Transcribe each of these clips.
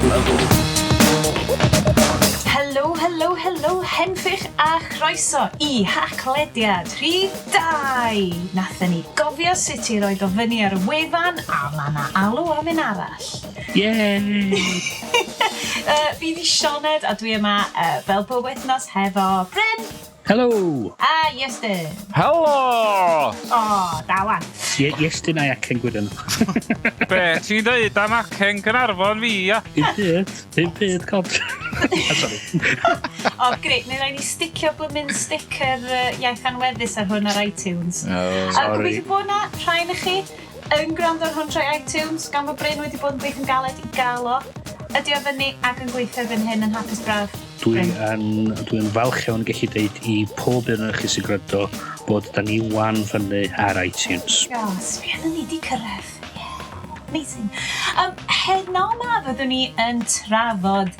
Lovely. Helo, helo, helo, henffych a chroeso i Haclediad rhif 2. Nathon ni gofio sut i roid o fyny ar y wefan a ma' 'na alw am un arall. Yay! Fi 'di Sioned a dwi yma fel pob wythnos hefo Bryn. Helo! A Iestyn. Helo! O, da wan. Ie, Iestyn a'i acen gwirion. Be ti'n dweud am acen Gaernarfon fi, ia? Dim byd, dim byd, cod. Ah, sorry. O, grêt, neu rhaid ni sticio blymyn sticker iaith anweddus ar hwn ar iTunes. Oh, A sorry. gobeithio bod na rhai yn chi yn gwrando ar hwn trwy iTunes, gan fod Bryn wedi bod yn gweithio'n galed i gael o. Ydy o fyny ac yn gweithio erbyn hyn yn hapus braf? Dwi yn, dwi yn falch iawn gallu deud i pob un o'r chi sy'n gwrando bod da ni wan fyny ar iTunes. O, sbia na ni di cyrraedd. Yeah. Amazing. Heno ma fyddwn ni yn trafod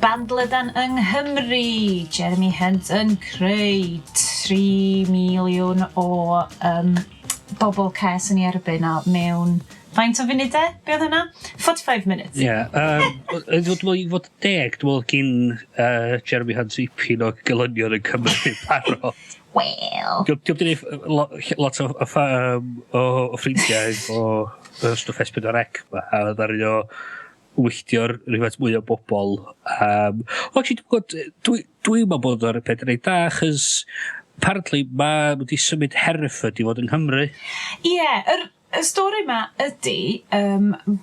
band lydan yng Nghymru. Jeremy Hunt yn creu 3 miliwn o bobl ces yn ei erbyn o mewn faint o funudau? Be oedd hwnna? 45 minutes. Ie, yeah, dwi'n meddwl i fod deg, dwi'n meddwl gyn Jeremy Hunt ipyn o gelynion yn Cymru barod. Wel. Diolch di gwneud lot o ffrindiau o stwff S4C ma, a ddaru o wylltio'r rhywfaint mwy o bobl. O, actually, dwi'n gwybod, dwi'n meddwl bod o'r peth reit da, achos apparently mae nhw wedi symud Hereford i fod yng Nghymru. Ie, yeah, y stori yma ydy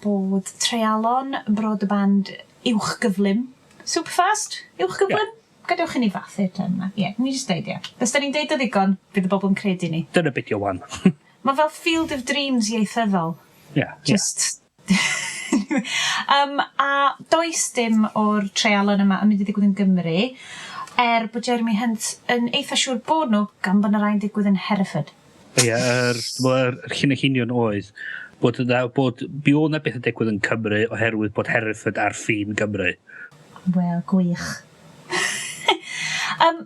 bod treialon broadband uwch gyflym, superfast, uwch gyflym? Yeah. Gadewch i ni fathu'r term yma. Ie, yeah, ni jyst deud ie. Os da ni'n deud o ddigon, bydd y bobl yn credu ni. Dyna beth yw wan. Mae fel Field of Dreams ieithyddol. Ie. Yeah, Just... A does dim o'r treialon yma yn mynd i ddigwydd yn Gymru, er bod Jeremy Hunt yn eitha siŵr bod nhw, gan bod yna rai'n digwydd yn Hereford. Ie, yr llinell union oedd bod yna, bod mi oedd 'na beth yn digwydd yn Cymru oherwydd bod Hereford ar ffin Gymru. Wel, gwych.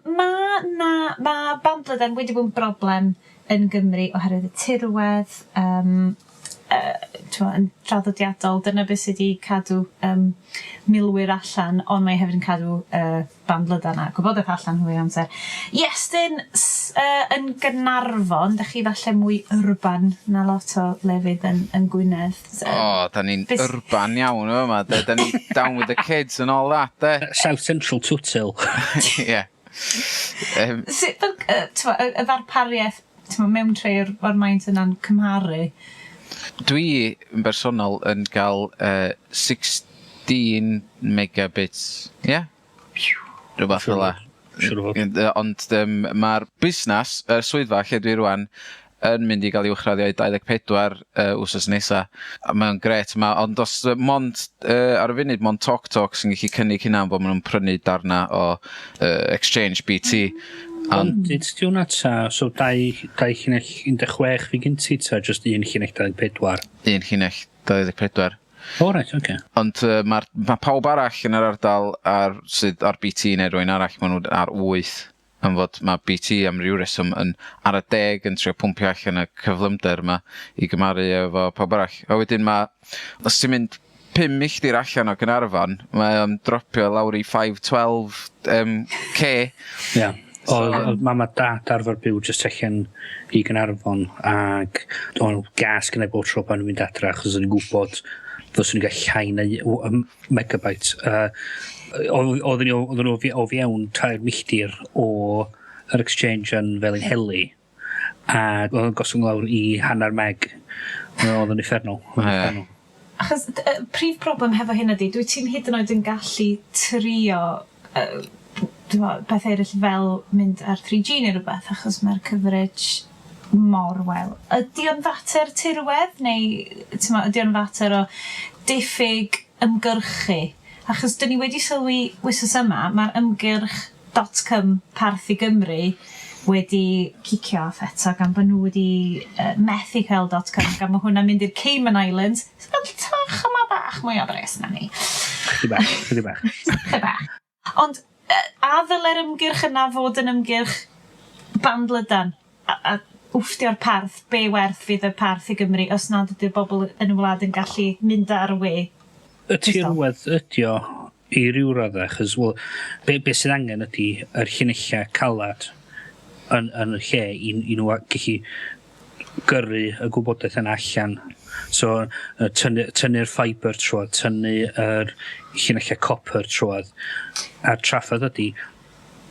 Ma band lydan wedi bod yn broblem yn Gymru oherwydd y tirwedd, t'mo' yn traddodiadol, dyna beth sydd wedi cadw milwyr allan, ond mae hefyd yn cadw band lydan a gwybodaeth allan fwy o amser. Iestyn, yn Gaernarfon, dach chi falle mwy urban na lot o lefydd yn Gwynedd. O, oh, da ni'n urban iawn o yma, de. Da ni down with the kids and all that, de. South Central Twtil. Ie. Sut fel, t'mo', y ddarpariaeth, t'mo', mewn tre o'r maint yna'n cymharu? Dwi yn bersonol yn cael 16 megabits, ie? Yeah? Rhywbeth fel 'a. Siŵr o fod. Ond mae'r busnes, y swyddfa lle dwi rwan, yn mynd i gael ei uwchraddio i 24 wsos nesa. A mae'n grêt. Ond os mond, ar y funud, mond TalkTalk sy'n gallu cynnig hynna am bod maen nhw'n prynu darna o Exchange BT. Ond di hwnna ta, so 2.16 fi gen ti ta, just 1.24? 1.24. O, reit, oce. Okay. Ond mae ma pawb arall yn yr ardal sydd ar BT neu rywun arall, maen nhw ar 8. Am fod mae BT am ryw reswm yn ar y deg yn trio pwmpio allan y cyflymder yma i gymaru efo pawb arall. A wedyn mae, os ti'n mynd 5 milltir allan o Gaernarfon, mae o'n dropio lawr i 512 K. Ie. Yeah. Oedd mam a dad arfer byw jyst allan i Gaernarfon ac o'n gas gynnau bob tro pan nhw'n mynd adra achos o'n i'n gwybod fyswn i'n gael llai na megabyte. Oedden nhw o fewn 3 milltir o yr exchange yn Felinheli a oedd o'n gostwng lawr i hanner meg. Oedd o'n uffernol. Ie. Achos y prif problem hefo hyn ydy, dwi ti'n hyd yn oed yn gallu trio beth eraill fel mynd ar 3G neu rhywbeth, achos mae'r coverage mor wel. Ydy o'n fater tirwedd, neu t'mo', ydy o'n fater o diffyg ymgyrchu? Achos dyn ni wedi sylwi wythnos yma, mae'r ymgyrch .com Parth i Gymru wedi cicio off eto gan bod nhw wedi methu cael .com gan bod hwnna'n mynd i'r Cayman Islands. So fel tach yma bach mwy o bres na ni. Chydig bach, chydig bach. Chydig bach. Ond a ddyle'r ymgyrch yna fod yn ymgyrch band lydan a wfftio'r parth, be werth fydd y parth i Gymru os nad ydy'r bobl yn y wlad yn gallu mynd ar y we? Y tirwedd ydi o i ryw radda achos wel be sydd angen ydi yr llinellau calad yn y lle i nhw gallu gyrru y gwybodaeth yna allan. So tynnu'r ffiber trwodd, tynnu yr llinellau copper trwodd. A'r trafferth ydi,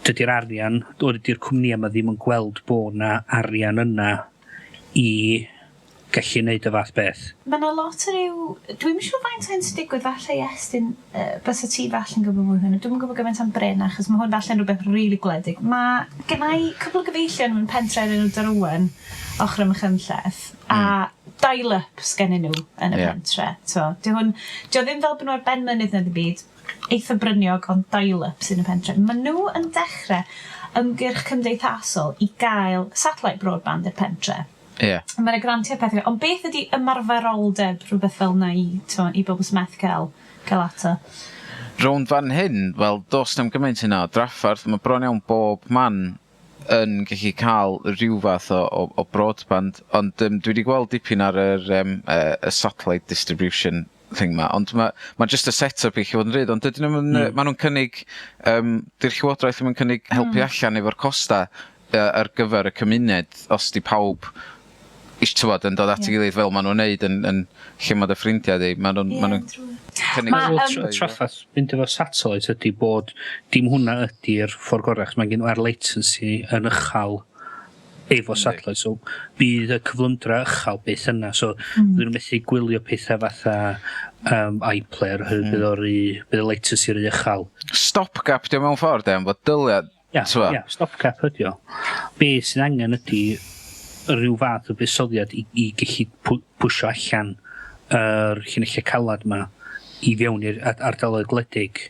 dydi'r arian, o dydi'r cwmnïau yma ddim yn gweld bod 'na arian yna i gallu neud y fath beth. Mae 'na lot o ryw... Dwi'm yn siŵr faint o hyn sy'n digwydd, falle Iestyn, bysa ti falle'n gwybod mwy hwnna. Dwi'm yn gwybod gymaint am Bryn achos mae hwn falle'n rhywbeth rili gwledig. Mae genna i cwpl o gyfeillion mewn pentre o'r enw Darowen, ochr ym Machynlleth, a dial-up sgennyn nhw yn y pentre. T'mo', 'di hwn... 'Di o ddim fel bod nhw ar ben mynydd na ddim byd, eitha bryniog, ond dial-up sy'n y pentre. Maen nhw yn dechrau ymgyrch cymdeithasol i gael satellite broadband i'r pentre. Ie. Mae 'na grantiau a pethe, ond beth ydi ymarferoldeb rhywbeth fel 'na i, t'mo', i bobl sy'n methu cael ato? Rownd fan hyn, wel, do's na'm gymaint hynna o drafferth, ma' bron iawn bob man yn gallu ca'l rhyw fath o broadband, ond dwi 'di gweld dipyn ar yr y satellite distribution thing 'ma, ond ma' jyst y set-up i chi fod yn rhydd, ond dydyn nw'm yn... Ma' nw'n cynnig, 'di'r llywodraeth ddim yn cynnig helpu allan efo'r costa ar gyfer y cymuned, os 'di pawb t'wod, yn dod at ei gilydd fel ma' nw'n neud yn lle ma' dy ffrindiau di, ma' nw'n ma' nw'n cynnig Wel, trafferth mynd efo satellite ydy bod dim hwnna ydy'r ffordd gorau, achos mae gen nhw'r latency yn uchel efo satellite, so bydd y cyflymdra uchel byth yna, so bydden nhw'n methu gwylio pethau fatha iPlayer, oherwydd bydd y latency rhy uchel. Stopgap 'di o mewn ffordd de, am fod dylia, t'mo'? Ie, stopgap ydi o. Be sydd angen ydy rhyw fath o buddsoddiad i gallu pwsio allan yr llinellau calad 'ma i fewn i'r ardaloedd gwledig.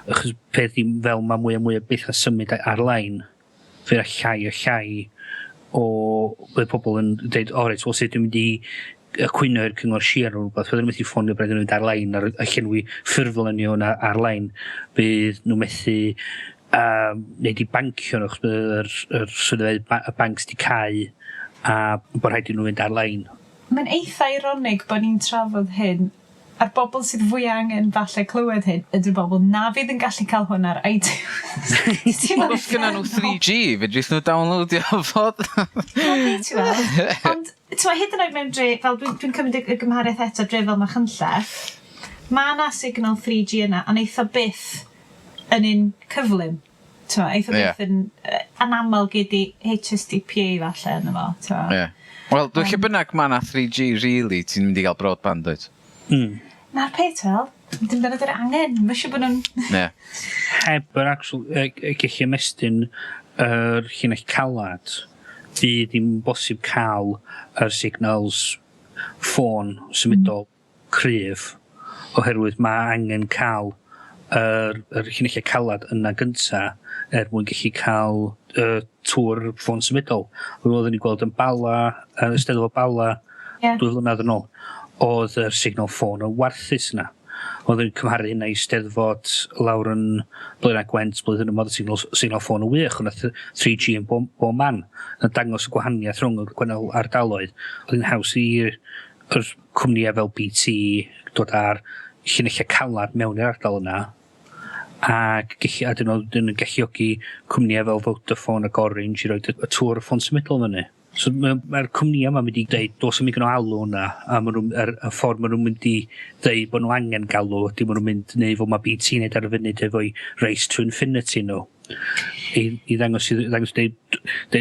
Achos peth ddim fel mae mwy a mwy o bethau symud ar-lein, fydd llai a llai o bydd pobl yn dweud, o reit, wel sut dwi'n mynd i cwyno i'r cyngor sir neu rhywbeth, fydden nhw methu ffonio bryd nhw'n mynd ar-lein a llenwi ffurflen ni hwnna ar-lein. Bydd nhw methu neud i bancio nhw, achos bydd yr swyddfeydd y banc 'di cau a bod rhaid i nhw fynd ar-lein. Mae'n eitha eironig bod ni'n trafod hyn a'r bobl sydd fwy angen falle clywed hyn ydy'r bobl na fydd yn gallu cael hwn ar iTunes. Ti'n Wel, os gynna nhw 3G, fedrith nhw downloadio fod. Ti weld. Ond, ti'n hyd yn oed mewn dre, fel dwi'n cymryd y gymhariaeth eto, dre fel Machynlleth, mae yna signal 3G yna, a neith o byth yn un cyflym. Ti'n eitha byth yn anaml gyd i HSDPA falle yna fo. Ti'n Ie. Wel, lle bynnag mae 'na 3G, really, ti'n mynd i gael broadband, dwyt? Na'r peth, wel, dim dyna dy'r angen. Mae eisiau bod nhw'n... Ie. Heb yr actual gallu ymestyn yr llinell calad, fydd ddim bosib cael yr signals ffôn symudol cryf, oherwydd mae angen cael yr llinellau calad yna gynta er mwyn gallu cael y tŵr ffôn symudol. Roeddwn ni'n gweld yn Bala, yn Eisteddfod Bala, 2 flynedd yn ôl, oedd yr signal ffôn yn warthus yna. Oedd yn cymharu hynna i Steddfod lawr yn Blaenau Gwent blwyddyn yma, oedd y signal ffôn yn wych, ond oedd 3G yn bob man. Yn dangos y gwahaniaeth rhwng y gwahanol ardaloedd. Oedd yn haws i'r yr cwmnïau fel BT dod ar llinellau calad mewn i'r ardal yna, ac gallu, a dyn nhw'n galluogi cwmnïau fel Vodafone ac Orange i roid y tŵr ffôn symudol fyny. So mae'r cwmnïau yma'n mynd i dweud does 'im digon o alw yna, a ma' nhw'n y ffordd ma' nhw'n mynd i ddeud bod nhw angen galw ydy ma' nhw'n mynd neu fel mae BT yn neud ar y funud efo'i Race to Infinity nhw. I ddangos deud,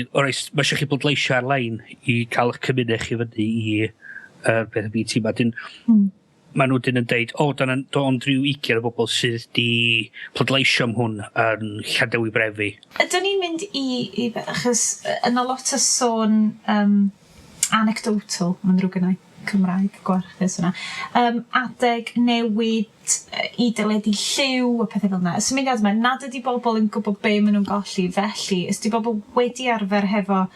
o reit, mae eisiau chi bleidleisio ar-lein i cael eich cymuned chi fyny i yr peth BT ma. Dyn, ma' nhw dyn yn deud, o, dyna ond rhyw 20 o bobl sydd di pleidleisio am hwn yn Llanddewi Brefi. Ydyn ni'n mynd i achos yna lot o sôn anecdotal, mae'n ddrwg gennai, Cymraeg gwarthus yna, adeg newid i deledu lliw a pethau fel yna. Y symudiad yma, nad ydy bobl yn gwybod be maen nhw'n golli, felly, os 'di bobl wedi arfer hefo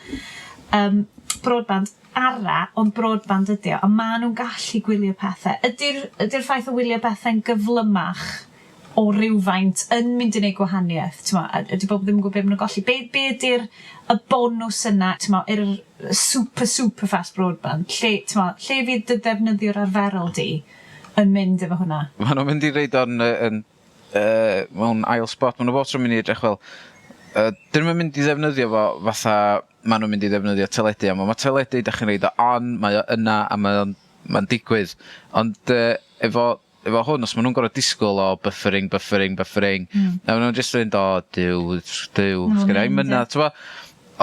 broadband ara, ond broadband ydy o, a maen nhw'n gallu gwylio pethau. Ydy'r ffaith o wylio pethau'n gyflymach o rywfaint yn mynd i wneud gwahaniaeth? T'mo', a ydy bobl ddim yn gwybod be maen nhw'n golli? Be ydy'r y bonws yna, t'mo', i'r super, super fast broadband? Lle, t'mo', lle fydd dy ddefnyddiwr arferol di yn mynd efo hwnna? Maen nhw'n mynd i roid o'n mewn ail spot. Maen nhw bob tro'n mynd i edrych fel, dyn nhw'n mynd i ddefnyddio fo fatha maen nhw'n mynd i ddefnyddio teledu. A mae teledu, da chi'n roid o on, mae o yna a mae'n digwydd. Ond efo hwn, os maen nhw'n gorfod disgwyl o buffering, buffering, buffering, a maen nhw'n just yn mynd, "O, Duw, Duw, sgynna i'm mynadd," t'mo'?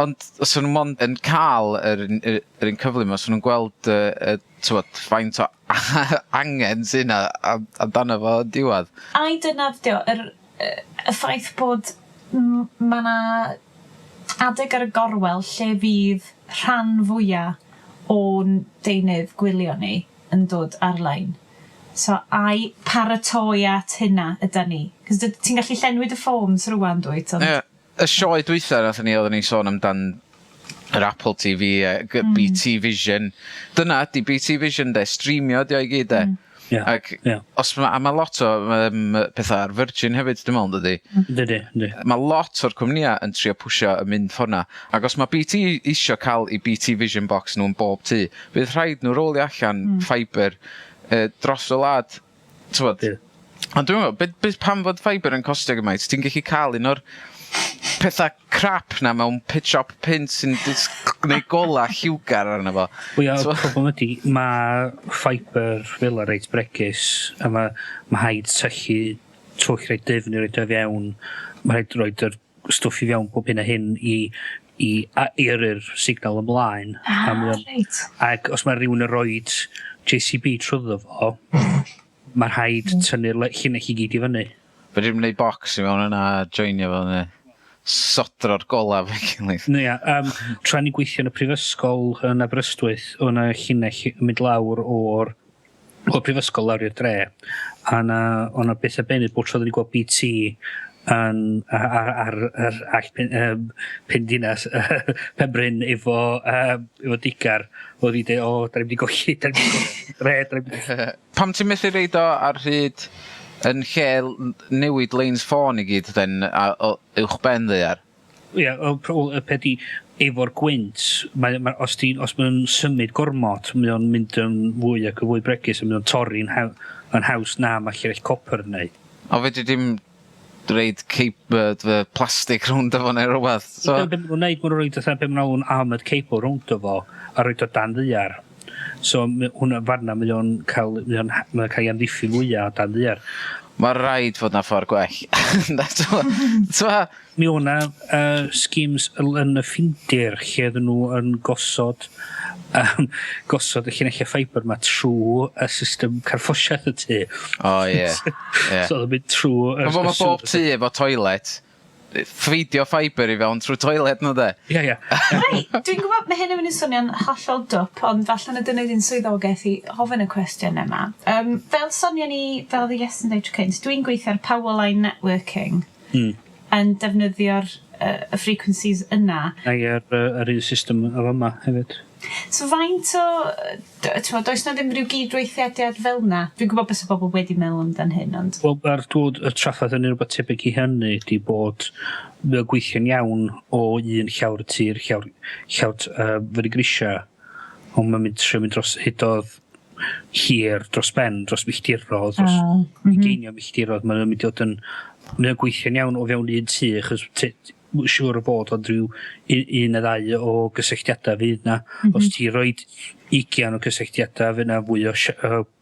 Ond os o'n nhw mond yn cael yr un cyflym, os o'n nhw'n gweld t'mod, faint o angen sy 'na amdano fo yn diwedd. Ai dyna fdio, y ffaith bod ma' 'na adeg ar y gorwel lle fydd rhan fwyaf o'n deunydd gwylio ni yn dod ar-lein? So ai paratoi at hynna yda ni? 'Cos ti'n gallu llenwi dy forms rwan, dwyt? Ond Ie, y sioe dwytha nathon ni, oedden ni'n sôn amdan yr Apple TV, BT Vision. Dyna ydi BT Vision de, streamio di o i gyd de. Ac os ma, a ma' lot o pethau ar Virgin hefyd, dwi'n meddwl, dydi? Dydy. Mae lot o'r cwmnïau yn trio pwsio y mynd ffordd 'na. Ac os mae BT isio cael i BT Vision box nhw yn bob tŷ, bydd rhaid nhw rolio allan fibre dros y wlad. T'mod? Ond dwi'n meddwl, be, pam fod fibre yn costio gymaint? Ti'n gallu cael un o'r pethau crap na mewn pit shop pint sy'n gwneud gola lliwgar arno fo. Wel ia, y problem ydy, mae fibre fel reit bregus, a mae rhaid tyllu twll reit dyfn i roid o fewn. Mae rhaid roid yr stwff i fewn pob hyn a hyn i yrru'r signal ymlaen. Ah, A Ac os mae rhywun yn roid JCB trwyddo fo, mae rhaid tynnu'r llinell i gyd i fyny. Fedri ddim wneud box i mewn yna a joinio fo neu sodro'r gola efo'i gilydd. No, ia, tra ni'n gweithio yn y prifysgol yn Aberystwyth, o'n 'na llinell yn mynd lawr o'r prifysgol lawr i'r dre, a na, o'n 'na beth arbennig bod tro oedden ni'n gweld BT yn, ar ar all pen dinas Penbryn efo digar, oedd i dweud, "O, da ni'n mynd i golli, da ni'n mynd i golli dre, da ni'n mynd i..." Pam ti'n methu roid o ar hyd yn lle newid leins ffôn i gyd then a, o, uwch ben ddaear? Ie, y peth 'di, efo'r gwynt, os mae'n symud gormod, mae o'n mynd yn fwy ac yn fwy bregus, a mae o'n torri'n yn haws na mae llinell copper yn neud. O, fedri dim roid plastic rownd efo neu rhywbeth. So, be maen nhw'n neud, maen nhw'n rhoi fatha be maen nhw'n armoured cable rownd o fo, a roid o dan ddaear. So hwnna farna mae o'n cael ei amddiffyn fwyaf o dan ddaear. Mae rhaid fod na ffordd gwell. T'mo'? Mi o'na schemes yn y Ffindir lle oedden nhw yn gosod y llinellau ffeibr ma trwy y system carffosiaeth y tŷ. O ie. So oedd yn mynd trwy Mae y bob tŷ efo toilet, ffeidio ffiber i fewn trwy toilet nhw de. Ie. Reit, dwi'n gwybod mae hyn yn mynd i swnio'n hollol dwp, ond falle na dyna di'n swyddogaeth i ofyn y cwestiwn yma. Fel sonio ni, fel oedd Iestyn dweud tro cynt, dwi'n gweithio ar Powerline Networking yn defnyddio'r y frequencies yna. A yr un system o fama hefyd. So faint o, t'mod, does na ddim rhyw gydweithiadiad fel 'na? Dwi'n gwybod bys y bobl wedi meddwl amdan hyn, ond Wel, mae'r dod y traffath yn rhywbeth tebyg i hynny ydy bod mae o'n gweithio'n iawn o un llawr y tir, llawr fyny grisia, ond mae'n mynd trio mynd dros hydodd hir dros ben, dros milltirodd, dros ugeiniau milltirodd, mae'n mynd i fod yn, mae'n gweithio'n iawn o fewn un tŷ, achos siŵr o fod ond rhyw un neu ddau o gysylltiadau fydd na. Os ti roid 20 o gysylltiadau, fydd na fwy o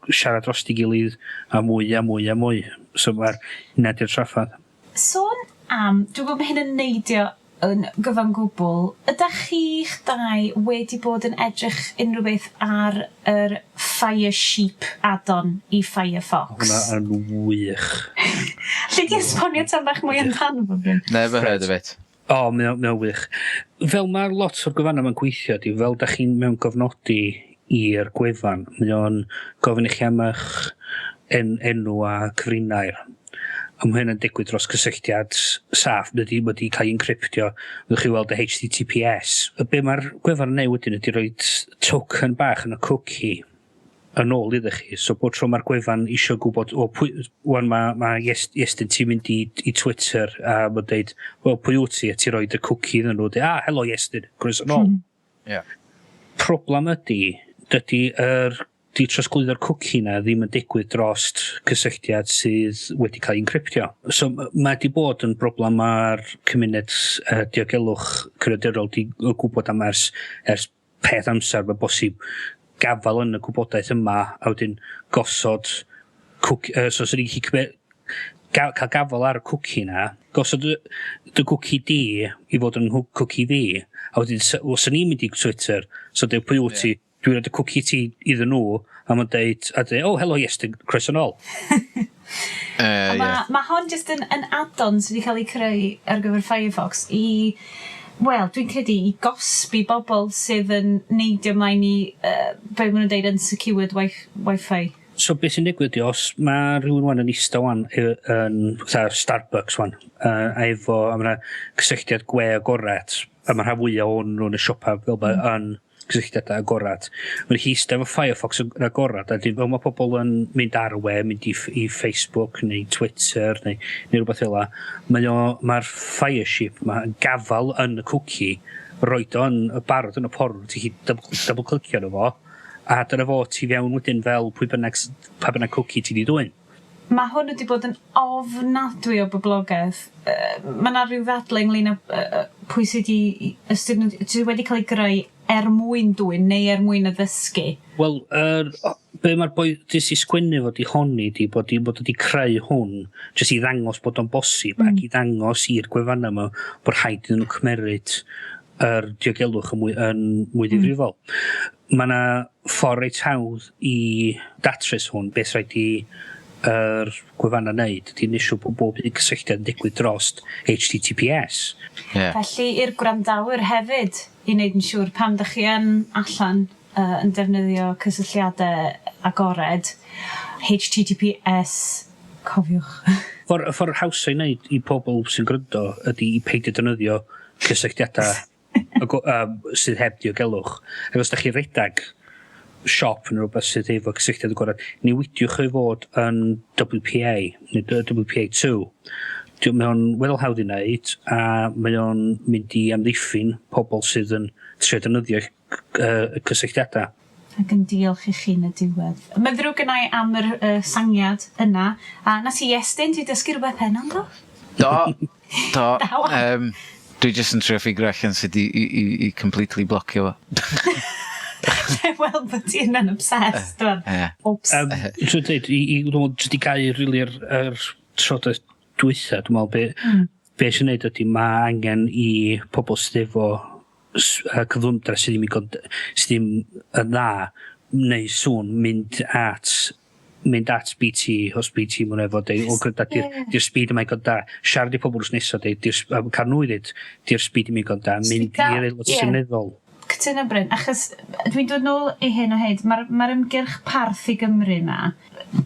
siarad dros ei gilydd a mwy a mwy a mwy. So mae'r hynna di'r traffath. Sôn am, dwi'n gwybod mae hyn yn neidio yn gyfan gwbl, ydych chi'ch dau wedi bod yn edrych unrhyw beth ar yr Firesheep add-on i Firefox? Hwnna yn wych. Lle di esbonio tam bach mwy amdano fo, Bryn? Never heard of it. O, mae o'n wych. Fel mae lot o'r gwefannau ma'n gweithio di, fel da chi'n mewn gofnodi i'r gwefan, mae o'n gofyn i chi am eich enw a cyfrinair. A mae hynny'n digwydd dros cysylltiad saff, mae wedi cael ei encryptio, fyddwch chi weld y HTTPS. Y be mae'r gwefan yn neud wedyn ydy rhoi token bach yn y cookie yn ôl iddo chi. So bod tro mae'r gwefan isio gwybod, o, pwy, wan mae Iestyn ti'n mynd i Twitter a mae'n deud, "Wel, pwy wyt ti?" A ti roid y cookie iddyn nhw, deud, "Ah, helo Iestyn, croeso nôl." Problem ydy, dydy yr Di trosglwyddo'r cwci na ddim yn digwydd drost cysylltiad sydd wedi cael ei encryptio. So mae di bod yn broblem ar cymuned diogelwch cyfrifiadurol di gwybod am ers peth amser. Mae bosib gafal yn y gwybodaeth yma a wedyn gosod cwci, so swn i'n gallu cael gafal ar y cwci na, gosod dy cwci di i fod yn cwci fi, a wedyn os o'n i'n mynd i Twitter, so deud pwy wyt ti, dwi'n rhoi y cwci ti iddyn nhw, a mae'n deud, a deud, "Oh, helo Iestyn, croeso nôl." Mae ma hon jyst yn add-on sydd wedi cael ei creu ar gyfer Firefox i, wel, dwi'n credu i gosbi bobl sydd yn neidio ymlaen i, be maen nhw'n deud, unsecured Wi-Fi. So beth sy'n digwydd di, os mae rhywun wan yn ista wan yn fatha Starbucks wan, a efo, a ma' 'na cysylltiad gwe agored, a ma' rhan fwyaf o'n nhw yn y siopa fel mm. yn cysylltiadau agorad. Mae'n hi ista efo Firefox yn agorad, a fel mae pobl yn mynd ar y we, mynd i Facebook neu Twitter neu rhywbeth fel 'a, mae'r Firesheep ma yn gafal yn y cwci, roed o yn y barod yn y porwr, ti'n gallu double clicio arno fo, a dyna fo, ti fewn wedyn fel pwy bynnag, pa bynnag cwci ti di dwyn. Mae hwn wedi bod yn ofnadwy o boblogaidd. Mae yna rhyw ddadle ynglyn â pwy sydd wedi, ystod nhw sydd wedi cael ei greu er mwyn dwyn neu er mwyn addysgu. Wel, be mae'r boi jyst i sgwennu fod i honni di bod i bod wedi creu hwn jyst i ddangos bod o'n bosib ac i ddangos i'r gwefannau yma bod rhaid iddyn nhw cymeryd yr diogelwch yn mwy ddifrifol. Mae yna ffordd reit hawdd i datrys hwn, beth rhaid i yr gwefannau wneud ydy neud siŵr bod bob un cysylltiad yn digwydd drost HTTPS. Felly i'r gwrandawyr hefyd i wneud yn siŵr pam ydych chi yn allan yn defnyddio cysylltiadau agored, HTTPS, cofiwch. Y ffordd hawsa i wneud i pobl sy'n gryndo ydy i peidio defnyddio cysylltiadau sydd heb diogelwch. Ac os da chi redag siop neu rhywbeth sydd efo cysylltiad agored, newidiwch o i fod yn WPA neu WPA2. Mae o'n weddol hawdd i wneud a mae o'n mynd i amddiffyn pobl sydd yn trio defnyddio y cysylltiadau. Ac yn diolch i chi yn y diwedd. Mae'n ddrwg gennai am yr sangiad yna. A nas i Iestyn, ti dysgu rhywbeth heno, do? Do. Da, wan. Dwi jyst yn trio figure allan sut i completely blocio fo. Wel, bod ti yna'n obsessed, dwi'n. Ie. Oops. Dwi'n dweud, dwi'n meddwl, jyst i gau rili'r yr trafodaeth dwytha, dwi'n meddwl, be sy'n neud ydy mae angen i pobl sydd efo cyflymdra sydd ddim yn dda neu sŵn mynd at BT, os BT mwyn efo deud, "O gyda di'r di'r speed yma i god da." Siarad i pobl wrth nesaf, deud, cael nhw i ddeud, "Di'r speed yma i god da," mynd i'r aelod seneddol. Cytuno, Bryn, achos dwi'n dod nôl i hyn o hyd, mae'r ymgyrch Parth i Gymru yma,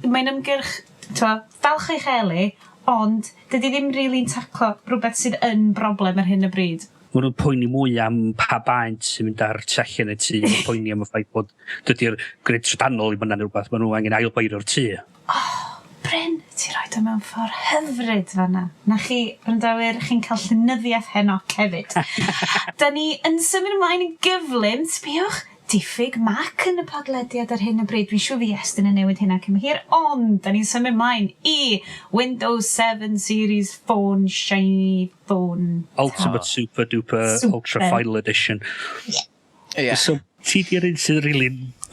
mae'n ymgyrch, t'mo, falch eich eli, ond dydy ddim really'n taclo rhywbeth sydd yn broblem ar hyn o bryd. Maen nhw'n poeni mwy am pa baent sy'n mynd ar tu allan y tŷ. Maen nhw'n poeni am y ffaith bod dydy'r grid trydanol ddim yna neu rhywbeth. Maen nhw angen ailbeirio'r tŷ. Bryn, ti roed o mewn ffordd hyfryd fanna. Na chi, wrandawyr, chi'n cael llenyddiaeth heno hefyd. Da ni yn symud ymlaen yn gyflym, sbiwch, diffyg Mac yn y podlediad ar hyn o bryd. Dwi'n siŵr fi Estyn yn newid hynna cyn hir, ond da ni'n symud ymlaen i Windows 7 Series Phone Shiny Phone. Ultimate Super Duper Super. Ultra Final Edition. So, ti di'r un sydd rili